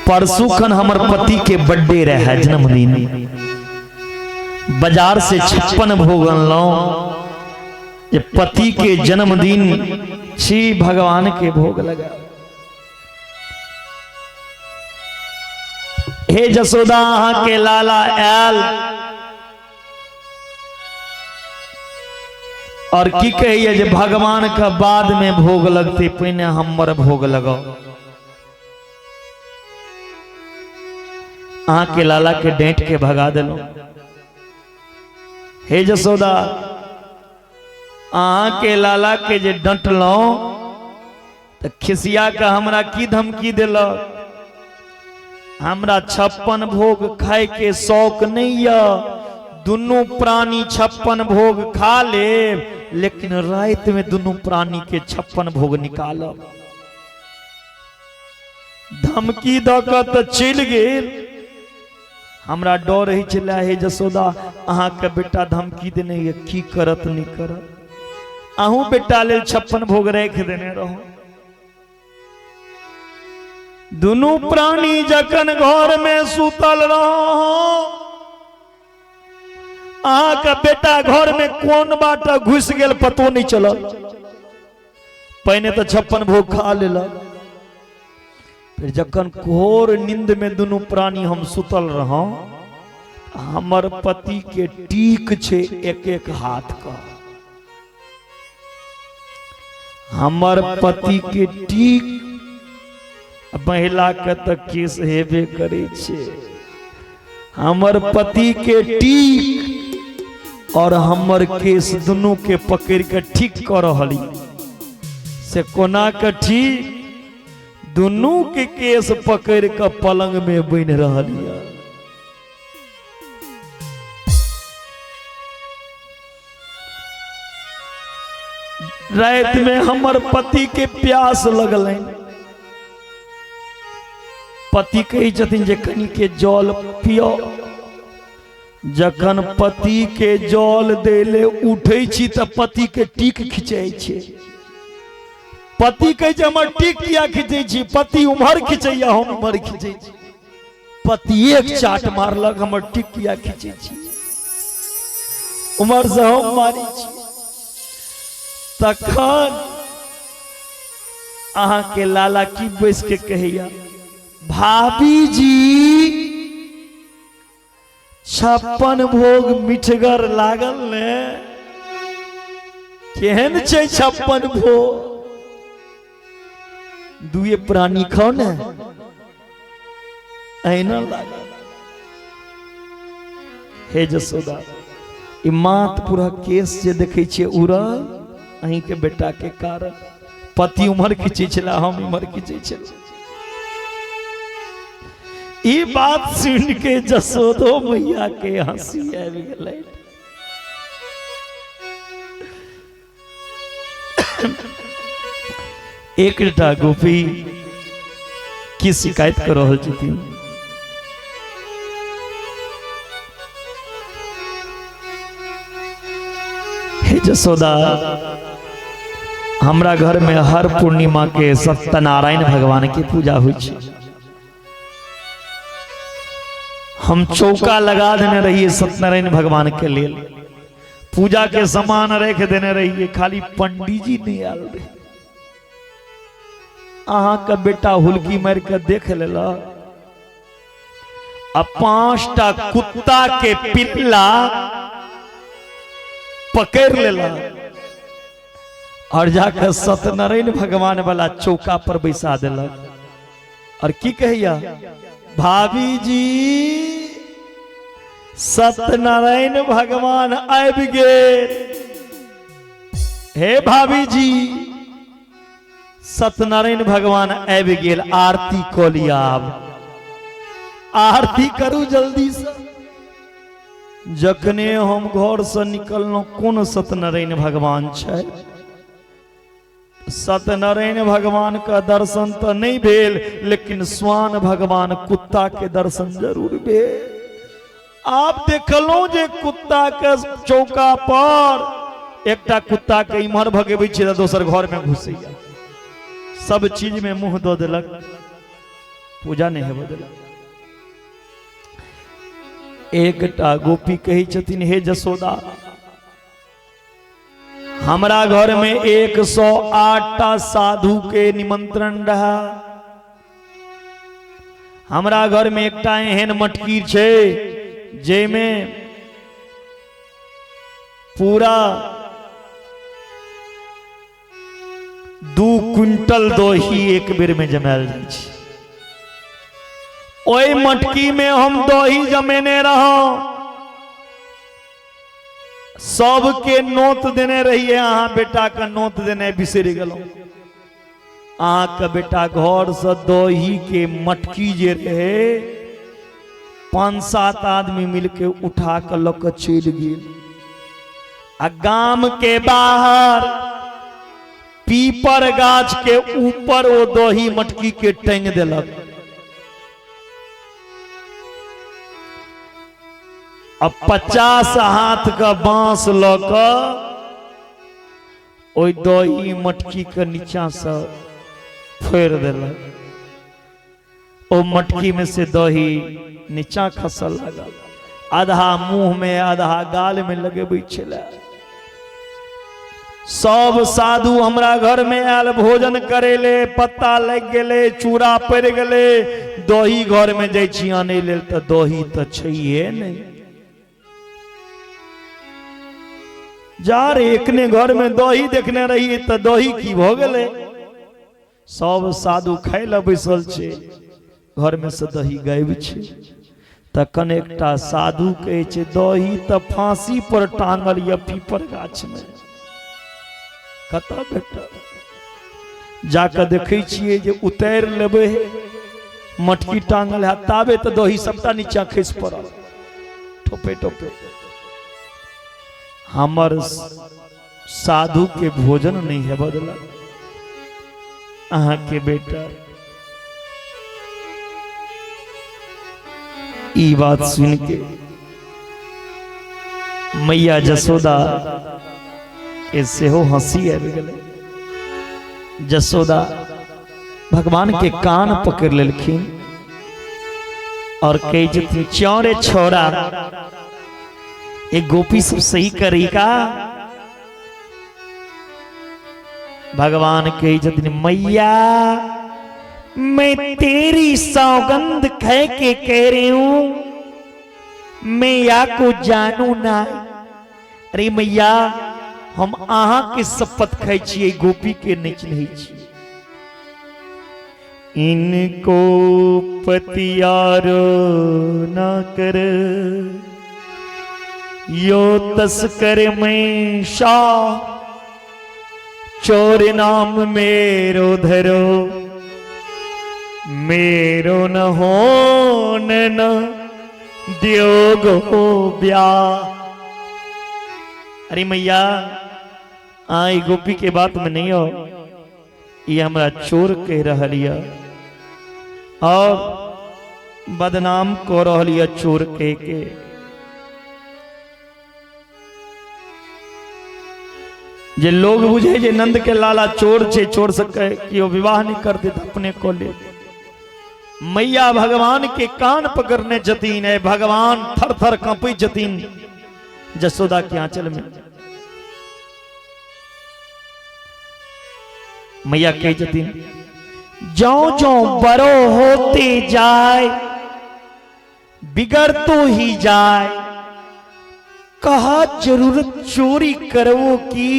परसू खन हमर पति के बर्थडे रहे, जन्मदिन, बाजार से 56 भोग अनलहुं जे पति के जन्मदिन छी, भगवान के भोग लगा। हे जसोदा, अहाँ के लाला आयल और की कहिए जे भगवान के बाद में भोग लगते, पहिने हमर भोग लगाओ। अहाँ के लाला के डांट के भगा देलहुं। हे जसोदा, अहाँ के लाला के जे डंटलहुं तऽ खिसिया के हमरा की धमकी देलक? हमरा 56 भोग खाय के शौक नहीं यऽ, दुनू प्राणी 56 भोग खा लेब, लेकिन राति में दुनू प्राणी के 56 भोग निकालब। धमकी दऽ कऽ तऽ चलि गेल। हमरा डर होइ छलै, हे जसोदा, अहाँके बेटा धमकी देने यऽ, की करत नहि करत। अहूँ बेटा लेल 56 भोग राखि देने रहू। दुनू प्राणी जखन घर में सुतल रहो, अहाँके बेटा घर में कोन बाट घुसि गेल पतो नहीं चलल। पहिने तऽ 56 भोग खा लेलक, फिर जखन घोर नींद में दुनू प्राणी हम सुतल रहौ, हमर पति के टीक छै एक एक हाथ का, हमर पति के टीक, महिला के तऽ केस हेबे करै छै, हमर पति के टीक और हमर केस दुनू के पकड़ के ठीक कऽ रहल से कोना के ठीक, दुनू के केस पकड़ के पलंग में बनि रहल यऽ। राति में हमर पति के प्यास लगलनि, पति कहै छथिन जे कनि के जल पियो। जखन पति के जल दै ले उठै छी तऽ पति के टीक खिंचै छै। पति कहै छै हमर टीक किया खिंचै छी? पति उम्हर खिंचैया, हम उम्हर खिंचै छी। पति एक चाट मारलक, हमर टीक किया खिंचै छी? उम्हर से हम मारै छी। तखन अहाँके लाला की बैस के कहैया, भाभी जी 56 भोग मिठगर लागल ने? केहन छै 56 भोग? दुए प्राणी खाओ ने, अहिना लागल। हे जसोदा, ई मात पूरा केस जे देखै छियै उड़ल, अहीं के बेटा के कारण। पति उम्हर खींचै छला, हम इम्हर खींचै छला। ई बात सुन के जसोदो मैया के हंसी आबि गेलै। एकटा गोपी की शिकायत कर रहल छथिन? हे जसोदा, हमरा घर में हर पूर्णिमा के सत्यनारायण भगवान के पूजा होइ छै। हम चौका लगा देने रहिए सत्यनारायण भगवान के लेल, पूजा के सामान रख देने रहिए, खाली पंडीजी नहीं आयल रहे। अहाँ के बेटा हुलकी मार के देख लेलक आ 5टा कुत्ता के पिल्ला पकड़ लेलक और जाकर सत्यनारायण भगवान वाला चौका पर बैसा देलक। और की कहैया, भाभी जी सत्यनारायण भगवान आबि गेल। हे भाभी जी, सत्यनारायण भगवान आबि गेल, आरती कऽ लिअ, आब आरती करू जल्दी से। जखने हम घर से निकललहुँ, कोन सत्यनारायण भगवान छै? सत्यनारायण भगवान का दर्शन तो नहीं भेल, लेकिन स्वान भगवान कुत्ता के दर्शन जरूर भेल। आप देखलहुँ जे कुत्ता के चौका पर एकटा कुत्ता के इम्हर भगेबै छियै तऽ दोसर घर में घुसैया, सब चीज में मुंह दऽ देलक, पूजा नहीं हेबऽ देलक। एकटा गोपी कहै छथिन, हे जसोदा, हमरा घर में 108टा साधु के निमंत्रण रहा। हमरा घर में एकटा एहन मटकी छै जाहिमे पूरा 2 क्विंटल दही एक बेर में जमायल जाइ छै। ओहि मटकी में हम दही जमेने रहौं, सबके नोत देने रहिए, अहाँ बेटा के नोत देने बिसरि गेलहुँ। अहाँके बेटा घर से दही के मटकी जे रहे, 5-7 आदमी मिलके उठा के लऽ के चलि गेल आ गाम के बाहर पीपर गाछ के ऊपर ओ दही मटकी के टांग देलक। अब 50 हाथ का बांस लऽ कऽ ओहि दही मटकी के नीचा से फोड़ि देलक। ओ मटकी में से दही नीचा खसल लागल, आधा मुंह में आधा गाल में लगेबै छलै। सब साधु हमरा घर में आयल भोजन करे ले, पत्ता लग गेलै, चूड़ा पड़ि गेलै, दही घर में जाइ छी आनै लेल तऽ दही तऽ छैहे नहि। जा रे, एकने घर में दही देखने रहिए तऽ दही की भऽ गेलै? सब साधु खाय लए बैसल छै, घर में से दही गायब छै। तखन एकटा साधु कहै छै, दही तऽ फांसी पर टांगल यऽ पीपर गाछ में, कतऽ भेटल? जाकऽ देखै छियै जे उतारि लेबै, मटकी टांगल है, ताबे तऽ दही सबटा नीचा खसि पड़ल ठोपे टोपे। हमर साधु के भोजन नहीं है बदला अहाँ के बेटा। ई बात सुन के मैया जसोदा के सेहो हंसी आबि गेलै। जसोदा भगवान के कान पकड़ लेलखिन और कह छथिन, क्यों रे छोरा, ये गोपी सब सही करी का? भगवान कह छथिन, मैया मैं तेरी सौगंध खा के कह रही हूं, मैं या को जानू ना। अरे मैया, हम अहाँ के शपथ खाई छियै, गोपी के नहीं चिन्है छी। इनको पतियारो ना कर, यो तस्कर में शाह, चोर नाम मेरो धरो, मेरो न हो न दियो गो ब्याह। अरे मैया, आई गोपी के बात में नहीं हो, ये हमरा चोर कह रहल यऽ और बदनाम कऽ रहल यऽ चोर कह के। जे लोग बुझे जे नंद के लाला चोर छे, चोर से कहे कि वो विवाह नहीं कर दे अपने को ले। मैया भगवान के कान पकड़ने जतीन है, भगवान थर थर कांपी जतीन जसोदा के आंचल में। मैया कह जतीन, जो जो बड़ो होते जाए बिगड़ तो ही जाए, कहा जरूरत चोरी करवो की,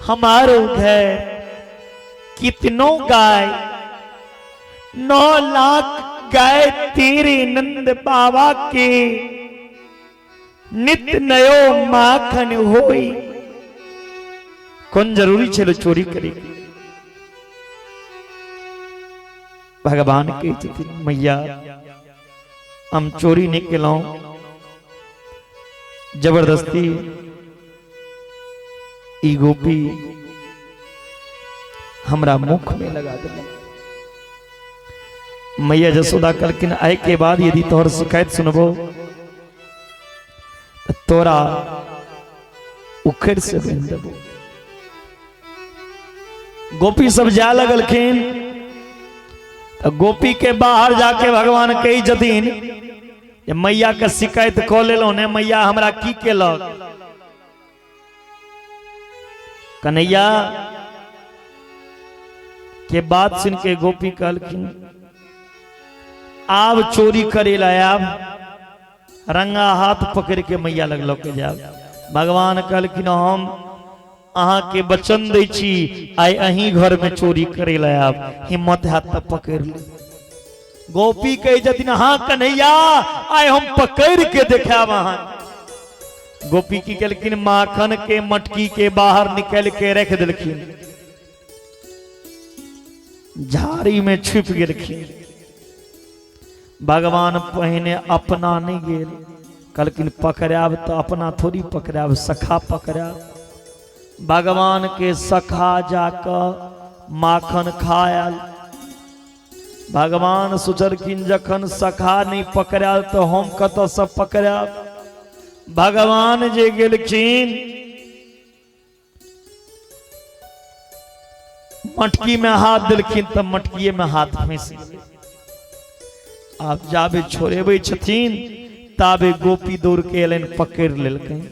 हमारो घर कितनो गाय, 9 लाख गाय तेरे नंद बाबा के, नित नयो माखन होई। कौन जरूरी छे चोरी करे? भगवान के छथिन, मैया हम चोरी नहीं केलहुं, जबरदस्ती ई गोपी हमरा मुख में लगा देलक। मैया जसोदा कहलखिन, आइ के बाद यदि तोहर शिकायत सुनबो त तोरा उखड़ से बांधि देबो। गोपी सब जाय लगलखिन त गोपी के बाहर जाके भगवान कही छथिन जे मैया के शिकायत कऽ लेलहुं ने, मैया हमरा की केलक? कन्हैया के बात सुन के गोपी कहलखिन, आब चोरी करे ला आब, रंगा हाथ पकड़ के मैया लग लऽ के जाब। भगवान कहलखिन, हम अहाँ के वचन दै छी, आइ अहीं घर में चोरी करे ला आब, हिम्मत हैत तऽ पकड़ ले। गोपी कहै छथिन, हाँ कन्हैया आइ हम पकड़ के देखायब अहाँ। गोपी की केलखिन, माखन के मटकी के बाहर निकल के रख देलखिन, झाड़ी में छुप गेलखिन। भगवान पहिने अपना नहीं गेल, कहलखिन पकड़ायब तो अपना थोड़ी पकड़ायब, सखा पकड़ायब। भगवान के सखा जाकऽ माखन खायल। भगवान सोचलखिन जखन सखा नहीं पकड़ायल तो हम कतऽ से पकड़ायब। भगवान जे गेलखिन मटकी में हाथ देलखिन तऽ मटकीए में हाथ फंसि गेलै। आब जाबे छोड़ेबै छथिन ताबे गोपी दौड़ के एलनि, पकड़ लेलकनि।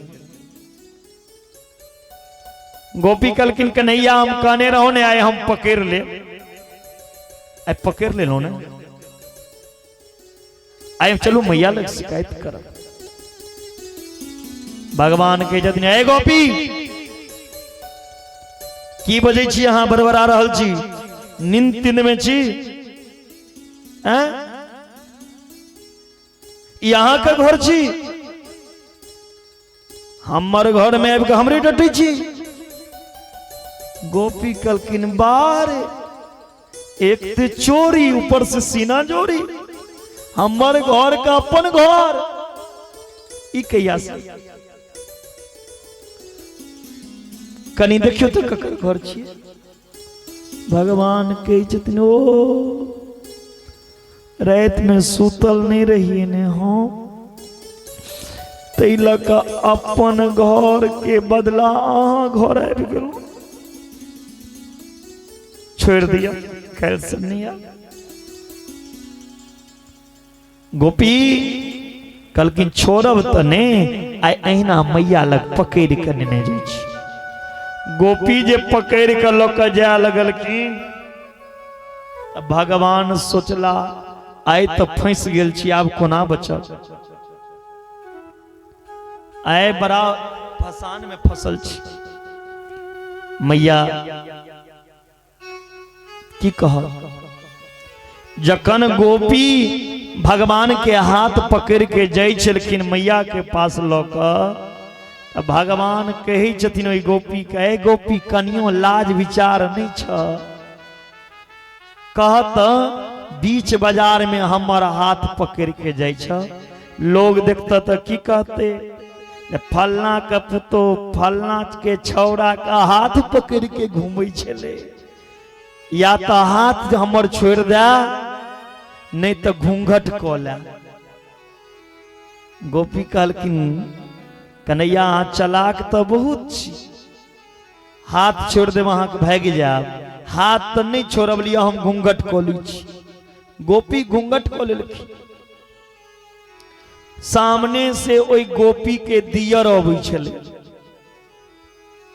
गोपी कहलखिन, कन्हैया हम कहने रहो ने आए हम पकड़ ले, आइ पकड़ लेलहुँ ने, आइ चलू मैया लग शिकायत करब। भगवान के छथिन, ए गोपी की बजै छी अहाँ, बड़बड़ा रहल छी, नींद तिंद में छी? हैं, ई अहाँके घर छी? हमर घर में आबि कऽ हमरे डटै छी? गोपी कहलखिन, बार एक ते चोरी ऊपर से सीना जोरी, हमर घर का अपन घर, ई कहिया से? कनी देखियो तो ककर घर छियै। भगवान कहै छथिन, ओ राति में सुतल नहीं रहिए ने हम, ताहि लऽ कऽ अपन घर के बदला अहाँ घर आबि गेलहुँ। छोड़ि दिअ, काल्हि से नहि आयब। गोपी कहलखिन छोड़ब तऽ नहि, आइ अहिना मैया लग पकड़ि कऽ नेने जाइ छी। गोपी जे पकड़ि कऽ लऽ कऽ जाय लगलखिन तऽ भगवान सोचला आइ तऽ फँसि गेल छी, आब कोना बचब, आइ बड़ा फसान में फसल छी। मैया की कहब, जखन गोपी भगवान के हाथ पकड़ के जाइ छलखिन मैया के पास लऽ कऽ, भगवान कहै छथिन ओहि गोपी के, ए गोपी कनियो लाज विचार नहि छ, कहत बीच बाजार में हमर हाथ पकड़ के जाइ छ, लोग देखता तऽ की कहते, फलना के पुतो फलना के छौड़ा के हाथ पकड़ के घूमै छलै, या तऽ हाथ हमर छोड़ि दे नहीं तऽ घूंघट कऽ ले। गोपी कहलखिन कन्हैया अहाँ चलाक तऽ बहुत छी, हाथ छोड़ि देब अहाँके भागि जायब, हाथ तऽ नहि छोड़ब, लिअ हम घूंघट कऽ लै छी। गोपी घूंघट कऽ लेलखिन। सामने से ओहि गोपी के दियर अबै छलै,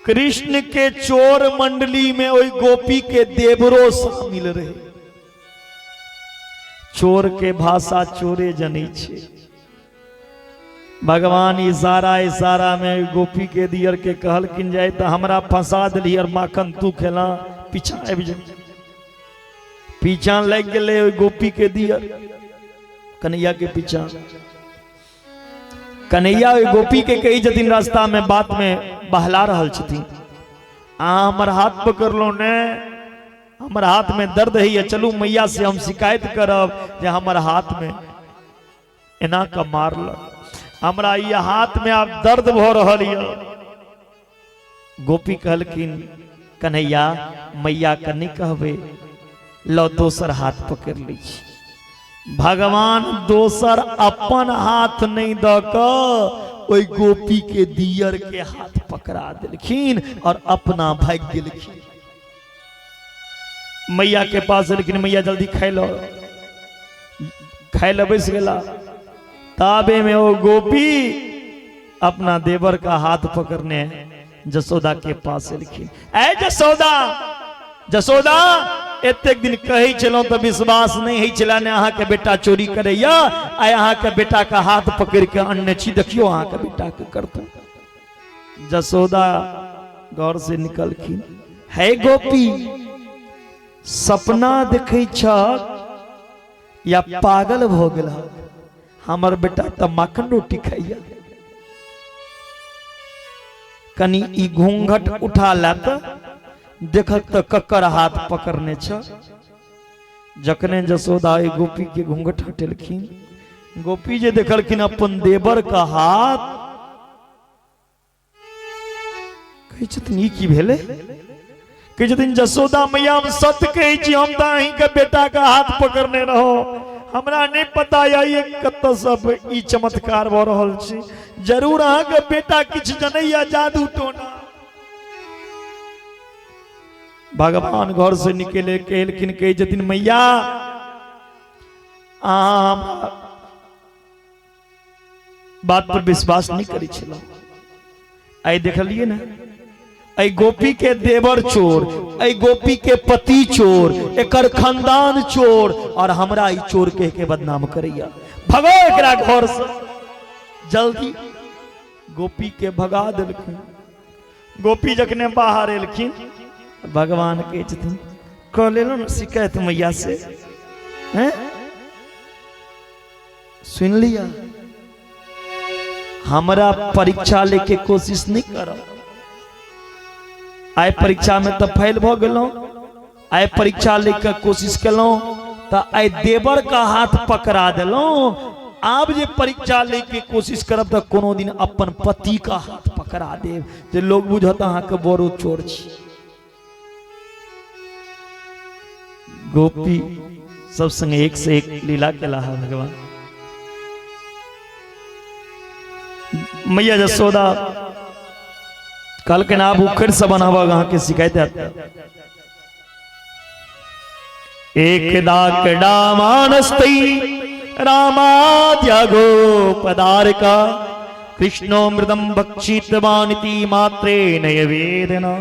कृष्ण के चोर मंडली में ओहि गोपी के देवरो शामिल रहे। चोर के भाषा चोरे जनै छै। भगवान इशारा इशारा में गोपी के दियर के कहलखिन जाय तऽ हमरा फंसा देली और माखन तू खेला, पीछा आबि जा। पीछा लागि गेलै ओहि गोपी के दियर कन्हैया के पीछा। कन्हैया ओहि गोपी के कहै छथिन रास्ता में बात में बहला रहल छथिन, अहाँ हमर हाथ पकड़लहुँ ने, हमर हाथ में दर्द होइए, चलू मैया से हम शिकायत करब जे हमर हाथ में एना कऽ मारलक, हमरा ई हाथ में आब दर्द भऽ रहल यऽ। गोपी कहलखिन कन्हैया मैया के नहीं कहबै, लो दोसर हाथ पकड़ लै छी। भगवान दोसर अपन हाथ नहीं दऽ कऽ ओहि गोपी के दियर के हाथ पकड़ा देलखिन और अपना भागि गेलखिन। मैया के पास एलखिन, मैया जल्दी खाइ लो, खाइ लए बैस गेला। ताबे में ओ गोपी अपना देवर का हाथ पकड़ने जसोदा के पास एलखिन। ए जसोदा, जसोदा, एतेक दिन कहै छलहुँ तऽ विश्वास नहि होइ छलै ने अहाँके बेटा चोरी करैया, आइ अहाँके बेटा के हाथ पकड़ि के अनने छी, देखियौ अहाँके बेटा के करतै। जसोदा घर से निकलखिन, हे गोपी सपना देखै छ या पागल भऽ गेल, हमर बेटा तऽ माखन रोटी खाइया, कनि ई घूंघट उठा ला तऽ देखक तऽ ककर हाथ पकड़ने छ। जखने जसोदा ई गोपी के घूंघट हटेलखिन, गोपी जे देखलखिन अपन देवर का हाथ, कहै छथिन ई की भेलै? कहै छथिन जसोदा मैया हम सत्य कहै छी, हम तऽ अहींके बेटाके हाथ पकड़ने रहो, हमरा नहि पता यऽ ई कतऽ सब ई चमत्कार भऽ रहल छै, जरूर अहाँके बेटा किछु जनैया जादू टोना। भगवान घर से निकले कहलखिन, कहै छथिन मैया अहाँ हमरा बात पर विश्वास नहीं करै छलहुँ, आइ देखलियै ने एहि गोपी के देवर चोर, एहि गोपी के पति चोर, एकर खानदान चोर, और हमरा ई चोर कह के बदनाम करैया, भगो एकरा घर से जल्दी। गोपी के भगा देलखिन। गोपी जखने बाहर एलखिन, भगवान कहै छथिन कऽ लेलहुँ ने शिकायत मैया से, हैं सुनि लिया, हमरा परीक्षा लेके कोशिश नहीं करब, आइ परीक्षा में तऽ फेल भऽ गेलहुँ, आइ परीक्षा लेके कोशिश केलहुँ तऽ आइ देवर का हाथ पकड़ा देलहुँ, आब जे परीक्षा लेके कोशिश करब तऽ कोनो दिन अपन पति का हाथ पकड़ा देब जे लोग बुझत अहाँके बड़ो चोर छी। गोपी सब संगे एक से एक लीला केला है भगवान। मैया जसोदा कहलखिन आब उखड़ि से बनाबऽ अहाँके शिकायत हैत। एकदा कडामानस्तै रामाद्य गोपदारका कृष्णो मृदं भक्षितवानिति मात्रेण वेदना।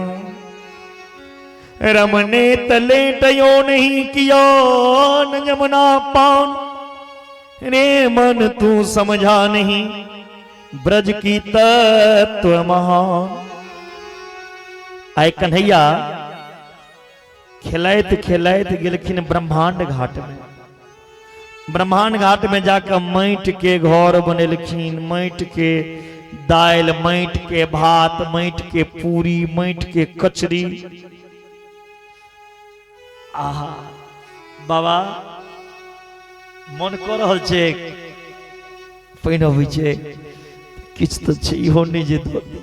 रमने तले टयो नहीं कियो न जमुना पान, रे मन तू समझा नहीं ब्रज की तत्व महान। आइ कन्हैया खेलाइत खेलाइत गेलखिन ब्रह्मांड घाट में। ब्रह्मांड घाट में जाकर माटि के घर बनेलखिन, माटि के दालि, माटि के भात, माटि के पूरी, माटि के कचरी। आहा बाबा मन कऽ रहल छै, पानि अबै छै, किछु तऽ छै इहो नहि जे दऽ दी।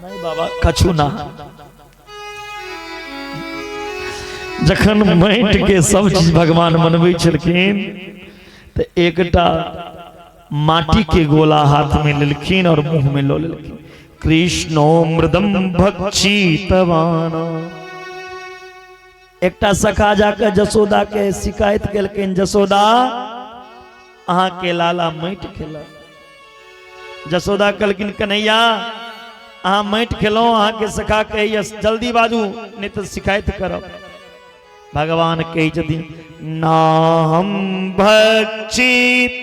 नहि बाबा कछु ना। जखन माटि के सब चीज भगवान बनबै छलखिन तऽ एकटा माटी के गोला हाथ में लेलखिन और मुंह में लऽ लेलखिन। कृष्णो मृदम भक्षितवान। एकटा सखा जाके जसोदा के शिकायत केलखिन, जसोदा अहाँ के लाला माटि खेलक। जसोदा कहलखिन कन्हैया अहाँ माटि खेलहुँ, अहाँके सखा कहैया जल्दी बाजू नहीं तऽ शिकायत करब। भगवान कहै छथिन नाहम भक्षितवानम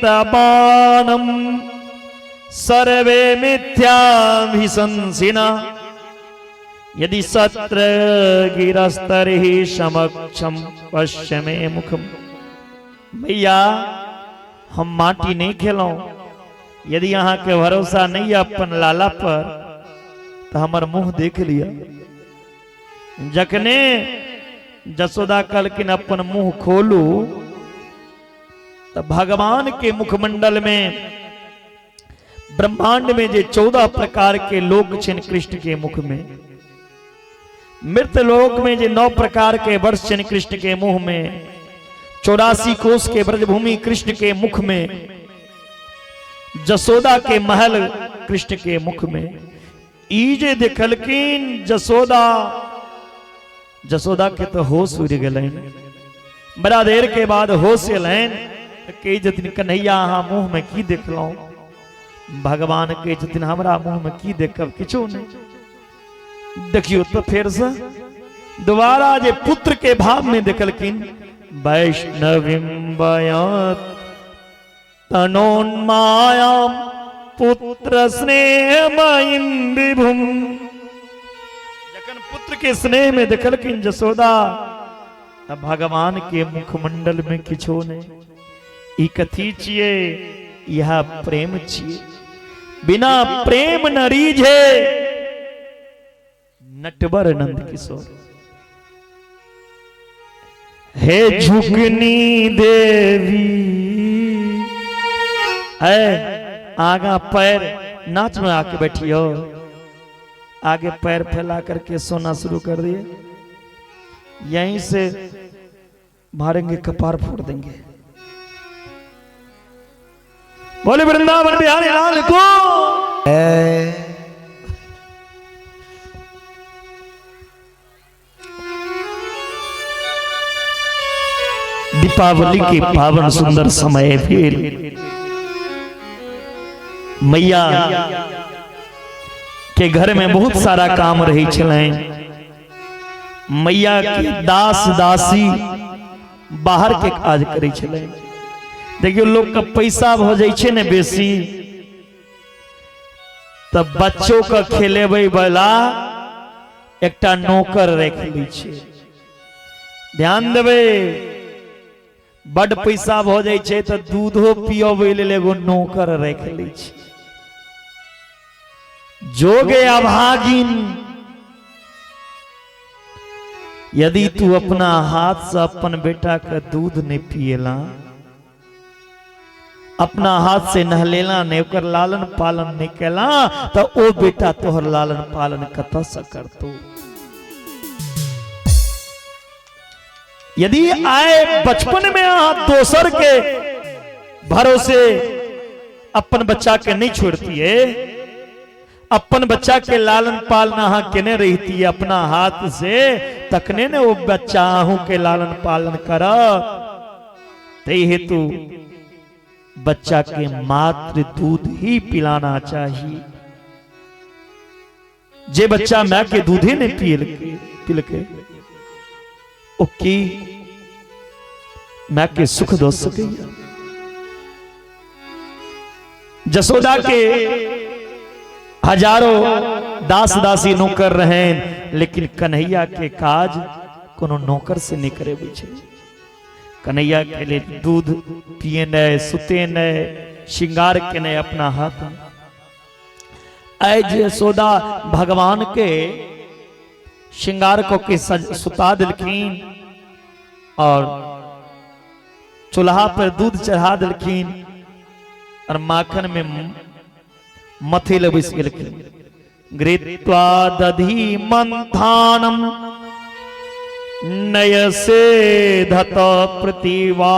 सर्वे मिथ्याभिशंसिना यदि सत्र गिरस्तर्हि समक्षम पश्य मे मुखम। मैया हम माटी नहीं खेलहुँ, यदि अहाँके भरोसा नहीं है अपन लाला पर तो हमर मुंह देख लिया। जखने जसोदा कहलखिन अपन मुंह खोलू तो भगवान के मुखमंडल में ब्रह्मांड में जे 14 प्रकार के लोक छनि कृष्ण के मुख में, मृत लोक में जे 9 प्रकार के वर्ष छनि कृष्ण के मुंह में, 84 कोस के ब्रजभूमि कृष्ण के मुख में, जसोदा के महल कृष्ण के मुख में, ई जे देखलखिन जसोदा, जसोदा के तो होश उड़ि गेलनि। बड़ा देर के बाद होश एलनि तऽ कहै छथिन कन्हैया अहाँ मुँह में की देखलहुँ? भगवान कहै छथिन हमरा मुँह में की देखब, किछो नहि। देखियौ तऽ फेरसँ दोबारा जे पुत्र के भाव में देखलखिन, वैष्णवीं वयत तनोन्मायाम पुत्र स्नेहमयीं विभुम। जखन पुत्र के स्नेह में देखलखिन जसोदा त भगवान के मुखमंडल में किछो नहीं। ई कथी छियै? यह प्रेम छियै। बिना प्रेम न रीझे नटवर नंद किशोर। हे झुकनी देवी है आगा पैर नाच में आके बैठियो, आगे पैर फैला करके सोना शुरू कर दिए, यहीं से मारेंगे कपार फोड़ देंगे। बोले वृंदावन बिहारी लाल को। दीपावली के पावन सुंदर समय भेल। मैया के घर में बहुत सारा काम रही छलनि। मैया के दास दासी बाहर के काज करै छलै। देखियौ लोक के पैसा भऽ जाइ छै ने बेसी तऽ बच्चो के खेलेबै वाला एकटा नौकर राखि लै छै। ध्यान देबै, बड पैसा भऽ जाइ छै तऽ दूधो पियबै लेल एगो नौकर राखि लै छै। जोगे अभागिन, यदि तू अपना हाथ से अपन बेटा के दूध नहीं पिएला, अपना हाथ से नहलेला नहीं, ओकर लालन पालन नहीं केला, तो ओ बेटा तोहर लालन पालन कतऽ से करतो? यदि आए बचपन में अहाँ दोसर के भरोसे अपन बच्चा के नहीं छोड़तिए, अपन बच्चा के लालन पालन अहाँ केने रहितिए अपना हाथ से, तखने ने वो बच्चा अहूँ के लालन पालन करत। ताहि हेतु बच्चा के मातृ दूध ही पिलाना चाहिए। जे बच्चा माय के दूधे नहीं पिलके ओ की माय के सुख दो सकैया। जसोदा के हजारों दास दासी नौकर रहें, लेकिन कन्हैया के काज कोनो नौकर से नहीं करे छै। कन्हैया के लिए दूध पिए नहीं, सुते नहीं, श्रृंगार के नहीं अपना हाथ। आइ जसोदा भगवान के श्रृंगार को के सुता दिलखिन और चूल्हा पर दूध चढ़ा दिलखिन और माखन में मथे लए बैस गेलखिन। घृत्वा दधि मंथानम नयसे धत प्रतिवा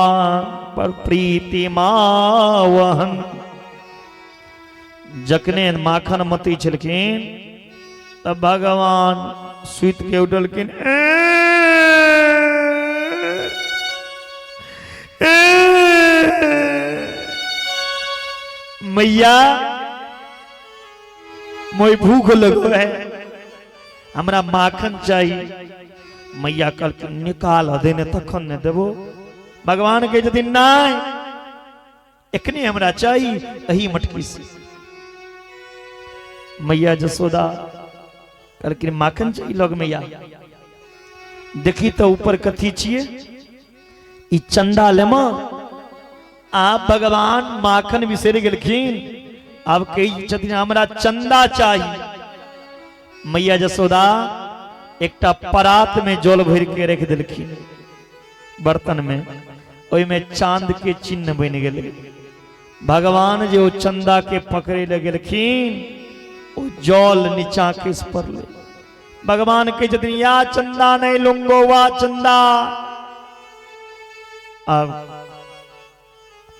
पर प्रीतिमावहन। जखने माखन मती छलखिन तब भगवान सुति के उठलखिन। मैया मोय भूख लगो है, हमरा माखन चाहिए। मैया कहलखिन निकाल देने तखन ने देबो। भगवान कहै छथिन नहीं, एखने हमरा चाही एही मटकी से। मैया जसोदा कहलखिन माखन चाही लग मैया, देखी तो ऊपर कथी छिए, ई चंदा लेमा। आप भगवान माखन बिसरि गेलखिन, आब कहै छथिन हमरा चंदा चाही। मैया जसोदा एकटा परात में जल भरि के रख देलखिन बर्तन में, ओहिमे चांद के चिन्ह बनि गेलै। भगवान जे ओ चंदा के पकड़े लए गेलखिन, ओ जल नीचा खसि पड़लै। भगवान कहै छथिन या चंदा नहीं लूंगो वा चंदा। आब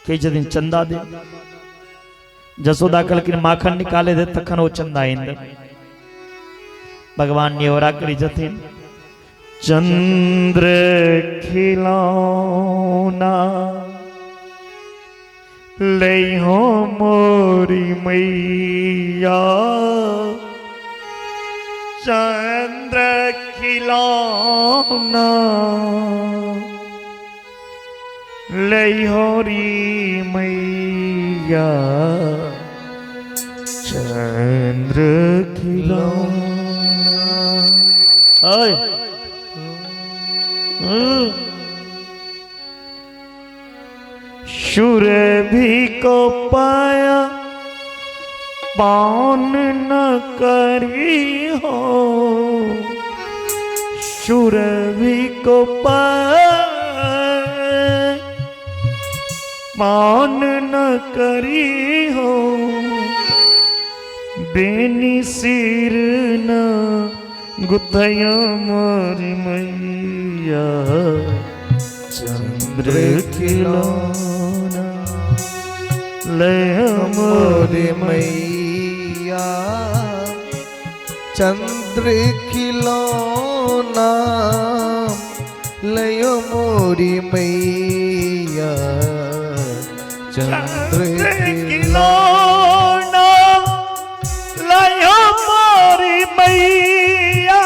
कहै छथिन चंदा दे। जसोदा कहलखिन माखन निकाले दे तखन ओ चंदा आनि दे। भगवान निहोरा करै छथिन, चंद्र खिलौना लइहो मोरी मैया, चंद्र खिलौना लइहो री मैया, चंद्र खिलौना। ओए शुर भी को पाया पान न करी हो, शुर भी को पाया पान न करी हो, बेनी सिर न गुथया मोरी मैया, चंद्र खिलौना ले मोरी मोरे मैया, चंद्र खिलौना लयो मोरी मैया, चंद्र खिलौना लयो मोरी मैया,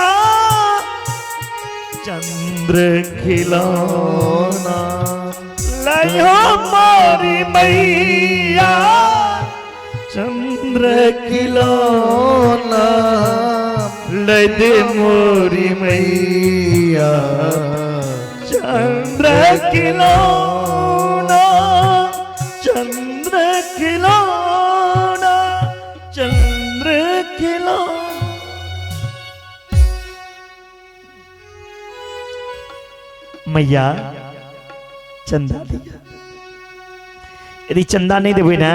चंद्र खिलौना लयो मोरी मैया, चंद्र खिलौना लय दे मोरी मैया, चंद्र खिलौना, चंद्र खिलौना, चंद्र खिलौना। मैया चंदा दिया, यदि चंदा नहीं देबै ना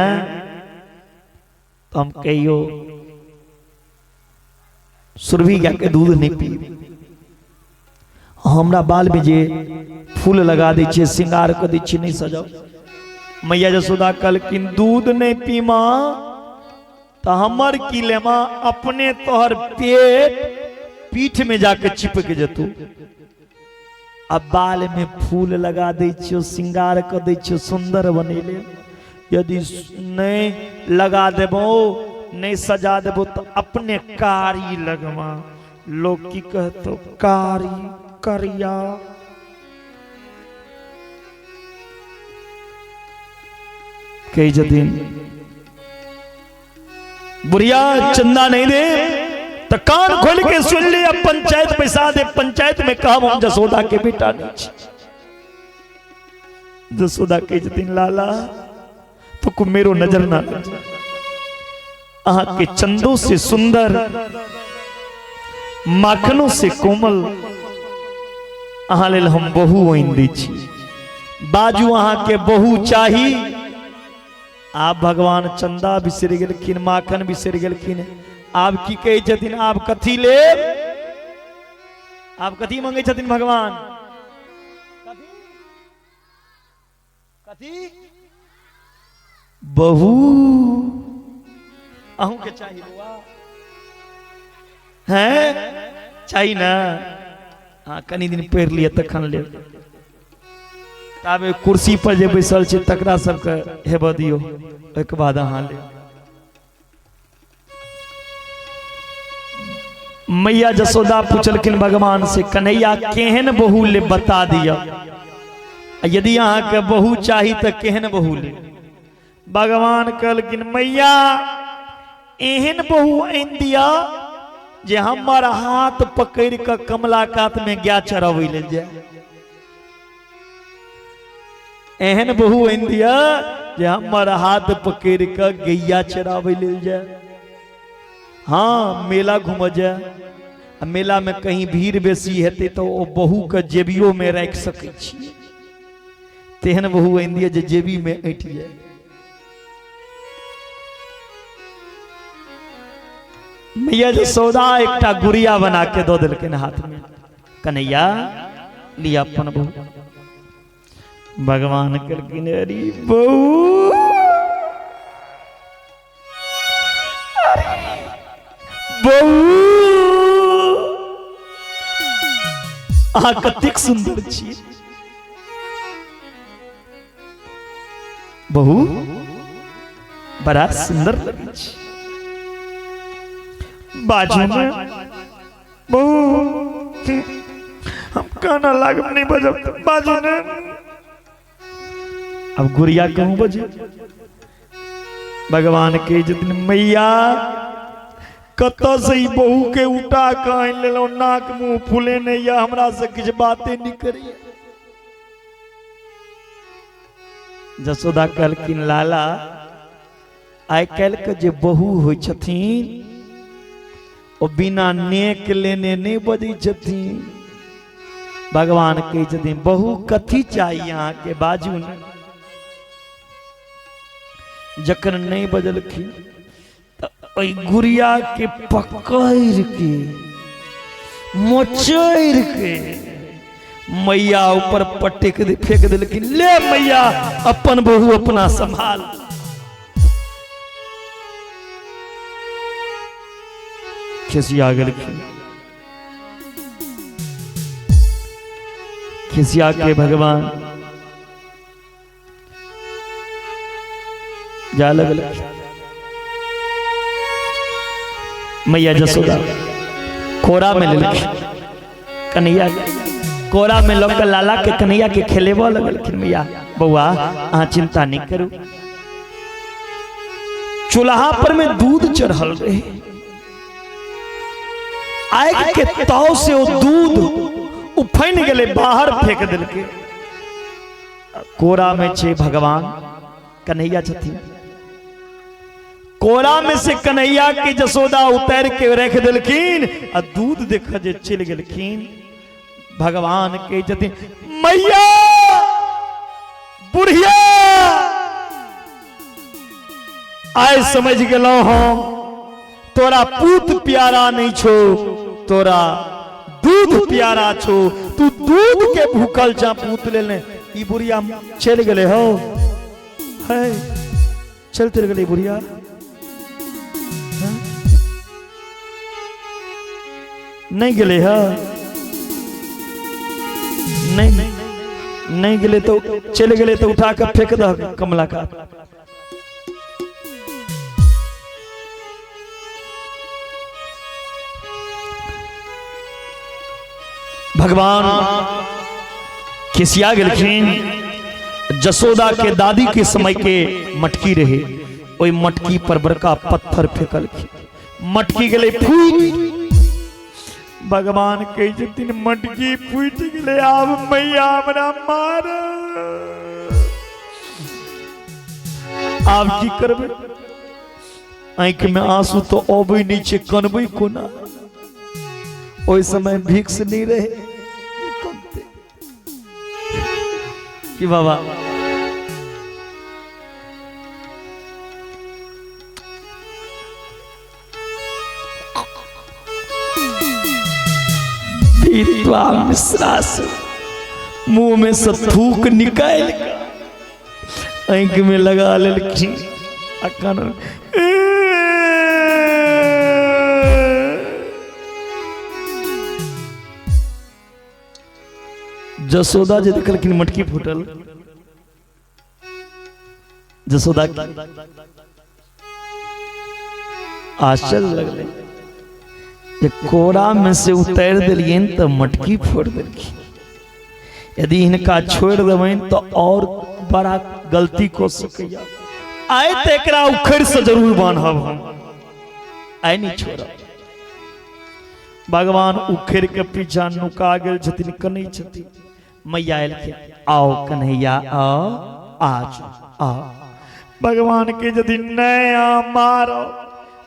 तो हम कहियो सुरभि गाय के दूध नहीं पी। हमरा बालमे जे फूल लगा दै छियै, श्रृंगार कऽ दै छियै, नहि सजाउ। मैया जसोदा कहलखिन, दूध नहि पीमा तऽ हमर की लेमा, अपने तोहर पेट पीठ में जाके चिपक जेतौ। आ बाल में फूल लगा दै छियौ, श्रृंगार कऽ दै छियौ, सुंदर बनेले। यदि नहि लगा देबो, नहि सजा देबो तऽ अपने कारी लगमा, लोग की कहतो, कारी करिया। कहै छथिन बुढ़िया, चंदा नहीं दे तो कान खोल के सुन ले, अब पंचायत पैसा दे, पंचायत में कहब हम जसोदा के बेटा नहीं छी। जसोदा कहै छथिन, लाला तो को मेरो नजर ना लगे, अहाँ के चंदो से सुंदर, माखनों से कोमल, अहाँ लेल हम बहु आनि दै छी। बाजू, अहाँ के बहु चाही? आब भगवान चंदा बिसरि गेलखिन, माखन बिसरि गेलखिन। आब की कहै छथिन? आब कथी लेब? आब कथी मंगै छथिन भगवान? कथी? बहु। अहूँ के चाही बौआ? हैं, चाही ना? हाँ, कनी दिन पढ़ि लिअ तखन लेब। ताबे कुर्सी पर जे बैसल छै तकरा सबके हेबऽ दियौ, ओहिके बाद अहाँ लेब। मैया जसोदा पुछलखिन भगवान से, कन्हैया केहन बहू ले बता दिअ, यदि अहाँके बहू चाही तऽ केहन बहू ले? भगवान कहलखिन, मैया एहन बहू आनि दिअ जे हमर हाथ पकड़ि कऽ कमला कात में गाय चराबै लेल जाय। एहन बहू आनि दिअ जे हमर हाथ पकड़ि कऽ गैया चराबै लेल जाय। हाँ, मेला घूमऽ जाय, आ मेला में कहीं भीड़ बेसी हेतै तऽ ओ बहू के जेबियो में राखि सकै छी। तेहन बहू आनि दिअ जे जेबी में ऐंठ जाय। मैया जे सौदा एकटा गुड़िया बना के दऽ देलखिन हाथ में, कन्हैया लिया अपन बहू। भगवान कहलखिन, अरे बहू, अरे बहू, अहाँ कतेक सुंदर छी बहू, बड़ा सुंदर लगै छी। बाजू ने बहू, हम काना लागब, नहीं बजब तऽ बाजू ने। अब गुड़िया कहूँ बजे? भगवान के जतिन, मैया कतऽ से ई बहू के उठा कऽ आनि लेलहुँ, नाक मुँह फूले नहीं या हमरा से किछु बाते नहीं करिए। जसोदा कहलखिन, लाला आइ काल्हि के जे बहू होइ छथिन ओ बिना नेक लेने नहि बजै छथिन। भगवान कहै छथिन, बहू कथी चाही अहाँके, बाजू ने। जखन नहि बजलखिन तऽ ओहि गुड़िया के पकड़ि के मोचड़ि के मैया ऊपर पटक दे, फेंक देलखिन, ले मैया अपन बहू अपना संभाल। खिसिया गेलखिन। खिसिया के भगवान जा लगल। मैया जसोदा कोरा में लेलखिन कन्हैया, कोरा में लऽ कऽ लाला के, कन्हैया के खेलेबऽ लगलखिन मैया, बौआ अहाँ चिंता नहीं करू। चूल्हा पर में दूध चढ़ल रहे, आगि के ताव से वो दूध उफन गेलै, बाहर फेंक देलकै। कोरा में छै भगवान कन्हैया छथिन, कोरा में से कन्हैया के जसोदा उतार के रख देलखिन आ दूध देख जे चलि गेलखिन। भगवान के छथिन, मैया बुढ़िया आइ समझ गेलहुँ हम, तोरा पूत प्यारा नहीं छो, तोरा दूध दूध प्यारा छौ, तू दूध के भूखल छा पूत लेने। ई बुढ़िया चलि गेलै हौ, है चल चल गेलै बुढ़िया। नहीं गेलै है, नहीं नहीं गेलै तो चलि गेलै तो उठा के फेंक दह कमला का। भगवान खिसिया गेलखिन। जसोदा के दादी के समय के मटकी रहे, ओहि मटकी पर बड़का पत्थर फेंकलखिन, मटकी गेलै फूटि। भगवान कहै छथिन मटकी फूटि गेलै, आब मैया हमरा मार, आब की करबै? आँखि में आंसू तो अबै नहि छै, कनबै कोना? ओहि समय भिक्स नहि रहे कि बाबा। पीतवा मिश्रा से मुंह में से थूक निकालि कऽ आँखि में लगा लेलखिन आ कान जसोदा जे देखलखिन मटकी फूटल, जसोदा आश्चर्य लगलै जे कोरा में से उतारि देलियनि तऽ मटकी फोड़ि देलखिन। यदि हिनका छोड़ि देबनि तऽ और बड़ा गलती कऽ सकैया। आइ तऽ एकरा उखड़ि से जरूर बान्हब हम, आइ नहि छोड़ब। भगवान उखड़ि के पीछा नुका गेल छथिन, कनै छथिन। मैया एलखिन, आओ कन्हैया आओ, आज आओ। भगवान के यदि नहीं आ मारो,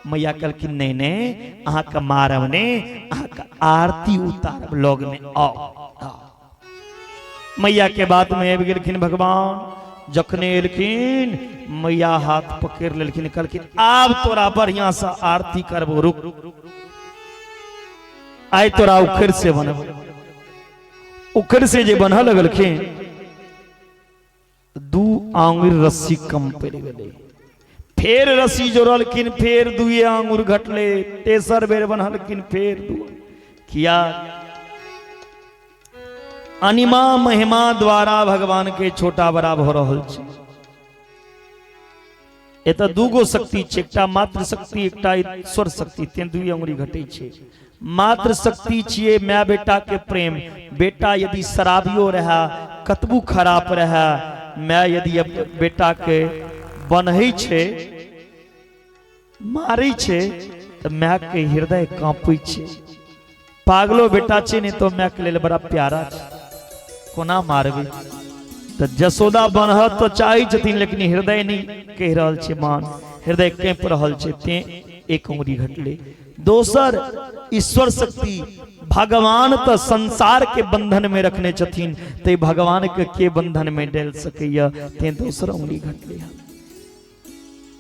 मैया कहलखिन नहीं नहीं, अहाँके मारब नहीं, अहाँके आरती उतारब, लग में आओ, आओ। मैया के बात में आबि गेलखिन भगवान। जखने एलखिन मैया हाथ पकड़ लेलखिन, कहलखिन आब तोरा बढ़िया से आरती करबो, रुक, आइ तोरा उखड़ से बनबो। उखड़ से जे बन्ह लगलखिन, दू आंगुर रस्सी कम पड़ि गेलै। फेर रस्सी जोड़लखिन, फेर दुए आंगुर घटलै। तेसर बेर बन्हलखिन, फेर दू। किया? अनिमा महिमा द्वारा भगवान के छोटा बड़ा भऽ रहल छै। एतऽ दूगो शक्ति छै, एकटा मातृ शक्ति, एकटा ईश्वर शक्ति, तें दुई अंगुरी घटै छै। मातृ शक्ति छियै माय बेटा के प्रेम। बेटा यदि शराबियो रहए, कतबू खराब रहए, माय यदि बेटा के बन्है छै, मारै छै, तऽ माय के हृदय कांपै छै। पागलो बेटा छै नहीं तो माय के लेल बड़ा प्यारा छै, कोना मारबै? तऽ जसोदा बनहत तऽ चाहै छथिन, लेकिन हृदय नहीं कहि रहल छै मान, हृदय कांपि रहल छै, तें एक उंगली घटलै। दोसर ईश्वर शक्ति, भगवान तऽ संसार के बंधन में रखने छथिन, ते भगवान के बंधन में डालि सकैया, तें दोसर उंगली घटलै।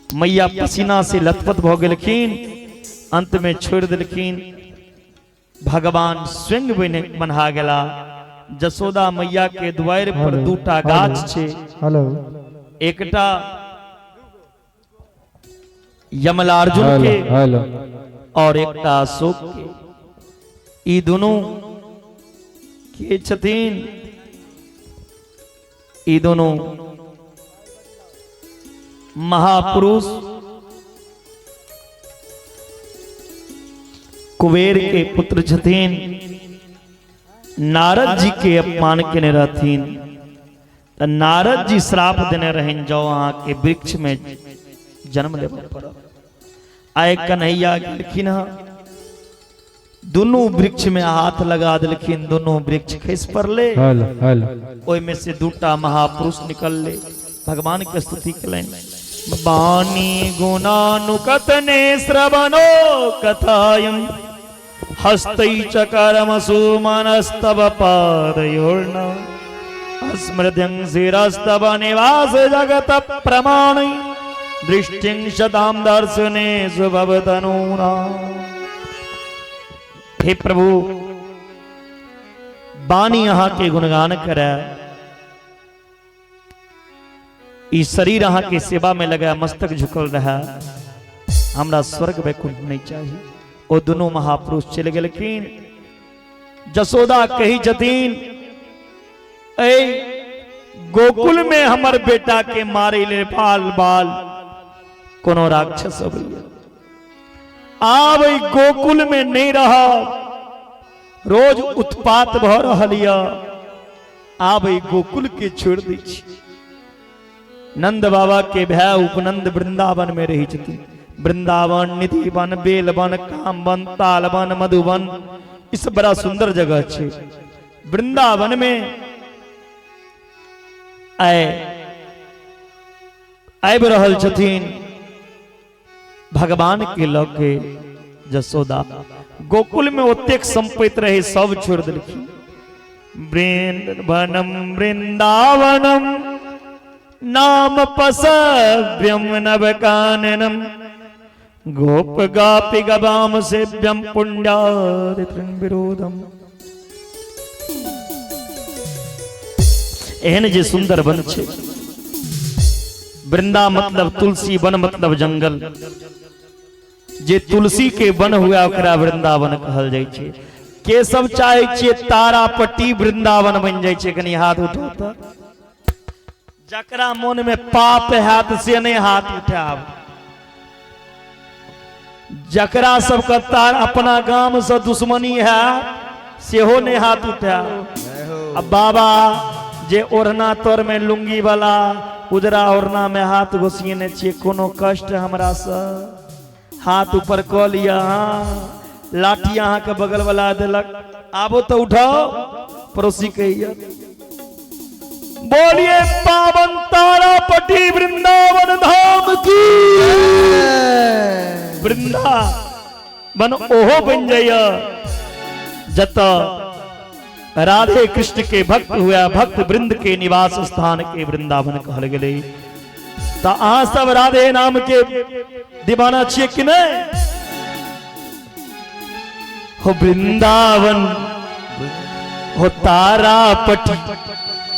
मैया पसीना से लथपथ भऽ गेलखिन, अंत में छोड़ि देलखिन। भगवान स्वयं बन्हा गेला। जसोदा मैया के दुआरि पर दूटा गाछ छै, हेलो, एकटा यमलार्जुन के हेलो, और एकटा अशोक के। ई दुनू के छथिन? ई दोनों महापुरुष कुबेर के पुत्र छथिन। नारद जी के अपमान केने रहथिन तऽ नारद जी श्राप देने रहनि, जाओ अहाँ के वृक्ष में जन्म लेबऽ पड़त। आइ कन्हैया गेलखिन हँ, दुनू वृक्ष में हाथ लगा देलखिन, दुनू वृक्ष खसि पड़ले। हेलो हेलो, ओहिमे से दूटा महापुरुष निकलले, भगवान के स्तुति केलनि। वाणी गुणानुकथने श्रवणो कथायं हस्तै च कर्मसु मनस्तव पादयोर्न स्मृतिं शिरस्तव निवास जगत प्रमाणै दृष्टिं शतां दर्शने सुभवतनूना। हे प्रभु, वाणी अहाँके गुणगान करे, ई शरीर अहाँके सेवा में लगा, मस्तक झुकल रहे, हमरा स्वर्ग वैकुंठ नहीं चाहिए। ओ दुनू महापुरुष चलि गेलखिन। जसोदा कही छथिन, ऐ गोकुल में हमर बेटा के मारे ले बाल बाल कोनो राक्षस अबैया, आब एहि गोकुल में नहीं रहब, रोज उत्पात भऽ रहल यऽ, आब एहि गोकुल के छोड़ि दै छी। नंद बाबा के भाय उपनंद वृंदावन में रहै छथिन। वृंदावन, निधिवन, बेलवन, कामवन, तालवन, मधुबन, ई सब बड़ा सुंदर जगह छै। वृंदावन में आय आबि रहल छथिन भगवान के लऽ के जसोदा। गोकुल में ओतेक संपत्ति रहे, सब छोड़ देलखिन। वृंदवनम वृंदावनम नाम पसव्यम नवकाननम गोप गापि गवाम सेव्यम पुण्यारित्रं विरोधम। एहन जे सुंदर वन छै, वृंदा मतलब तुलसी, वन मतलब जंगल। जे तुलसी के वन हुआ ओकरा वृंदावन कहल जाइ छै। के सब चाहे छियै तारापट्टी वृंदावन बनि जाइ छै? कनि हाथ उठाउ तऽ। जकरा मन में पाप हैत से नहीं हाथ उठाब। जकरा सबके तार अपना गाम से दुश्मनी है सेहो नहीं हाथ उठाब। अब बाबा जे ओढ़ना तर में लुंगी वाला उजरा ओढ़ना में हाथ घुसिएने छियै, कोनो कष्ट हमरा से? हाथ ऊपर कऽ लिअ। हाँ, लाठी अहाँके बगल वाला देलक, आबो तऽ उठाओ, पड़ोसी कहिया। बोलिए पावन तारापटी वृंदावन धाम की। वृंदावन ओहो बन जाइए जतऽ राधे कृष्ण के भक्त हुआ, भक्त वृंद के निवास स्थान के वृंदावन कहल गेलै। तऽ अहाँ सब राधे नाम के दीवाना छियै कि नहि? हो वृंदावन हो तारापटी,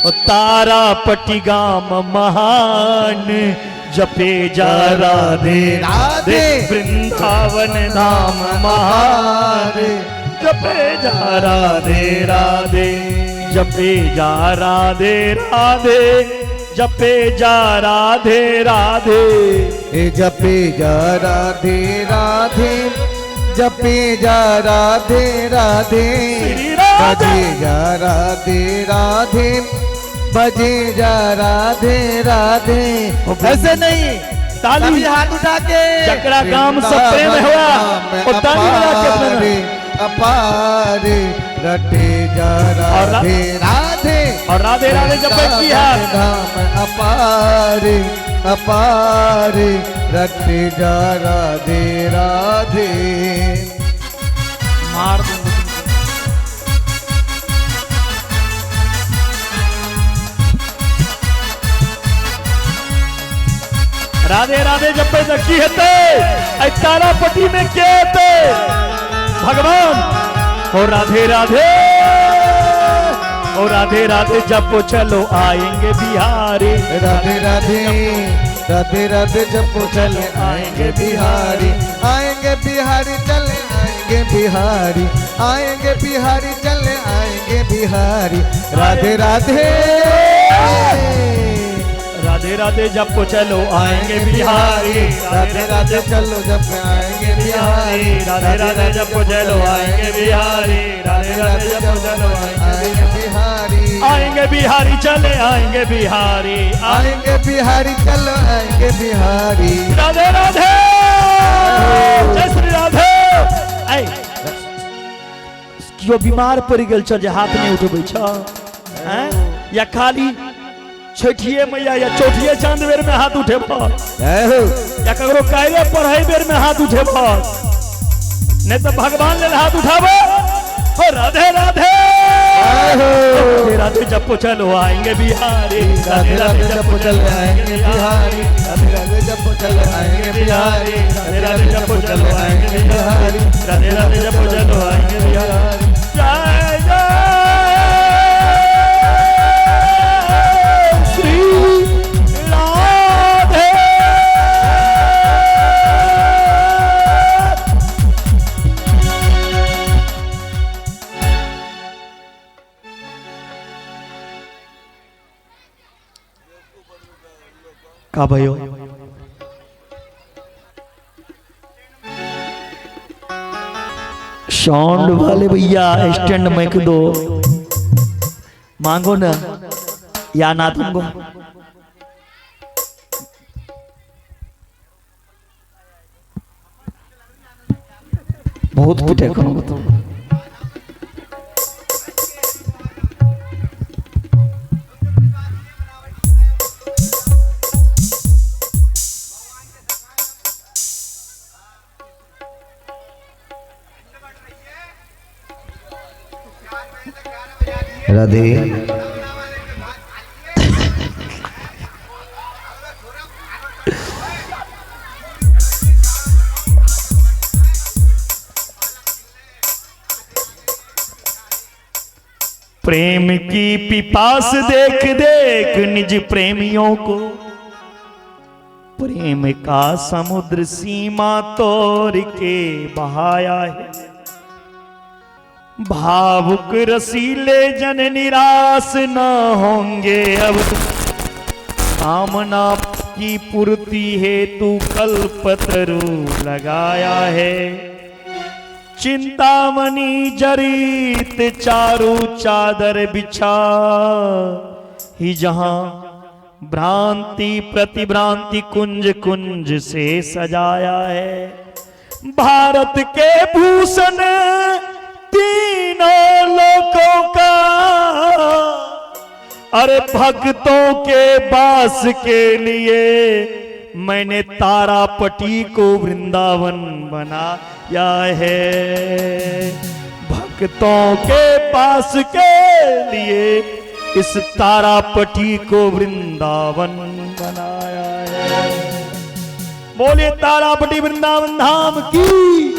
हो तारापटी गाम महान, जपे जा राधे राधे। वृंदावन धाम महान, जपे जा राधे राधे, जपे जा राधे राधे, जपे जा राधे राधे। हे जपे जा राधे राधे, जपे जा राधे राधे, श्री राधे। बजे जा राधे राधे, बजे जा राधे राधे। ऐसे नहीं, ताली। सभी हाथ उठा के। जकरा गाम से प्रेम हुआ, ओ ताली बजा के अपने अपारे अपारे रटे जा और राधे राधे। और राधे राधे जपे की है। धाम अपारे अपारे रटे जा राधे राधे। मार दूंगा। राधे राधे जपे तऽ की हेतै? एहि तारापट्टी में के हेतै? भगवान। हो राधे राधे, ओ राधे राधे जपो चलो आएंगे बिहारी। राधे राधे, राधे राधे जपो चले आएंगे बिहारी, आएंगे बिहारी चले आएंगे बिहारी, आएंगे बिहारी चले आएंगे बिहारी, राधे राधे। राधे राधे जपो चलो आएंगे बिहारी, राधे राधे चलो जप आएंगे बिहारी, राधे राधे जपो चलो आएंगे बिहारी, राधे राधे जपो चलो आएंगे बिहारी, आएंगे बिहारी चले आएंगे बिहारी, आएंगे बिहारी चलो आएंगे बिहारी। राधे राधे, जय श्री राधे। ऐ केओ बीमार पड़ि गेल छ जे हाथ नहि उठबै छ? हैं? या खाली छठिए मैया या चौठिए चांद बेर में हाथ उठेब? जय हो। या ककरो काल्हि पढ़ाई बेर में हाथ उठेब? नहीं तो भगवान लेल हाथ उठाबो। हो राधे राधे, जय हो। राधे राधे जपो चलो आएंगे बिहारी, राधे राधे जपो चले आएंगे बिहारी, राधे राधे जपो चले आएंगे बिहारी, राधे राधे जपो चलो आएंगे बिहारी, राधे राधे जपो चलो आएंगे बिहारी। जय जय का भयो? साउंड वाले भैया स्टैंड में दो, मांगो ना या ना तुमको। बहुत पिटे करूंगा तो। राधे। प्रेम की पिपास देख देख निज प्रेमियों को, प्रेम का समुद्र सीमा तोड़ के बहाया है। भावुक रसीले जन निराश न होंगे अब, कामना की पूर्ति हेतु कल्पतरु लगाया है। चिंतामणि जरीत चारू चादर बिछा ही जहां, भ्रांति प्रतिभ्रांति कुंज कुंज से सजाया है। भारत के भूषण तीनों लोकों का, अरे भक्तों के वास के लिए मैंने तारापटी को वृंदावन बनाया है। भक्तों के पास के लिए इस तारापटी को वृंदावन बनाया है। बोलिए तारापटी वृंदावन धाम की।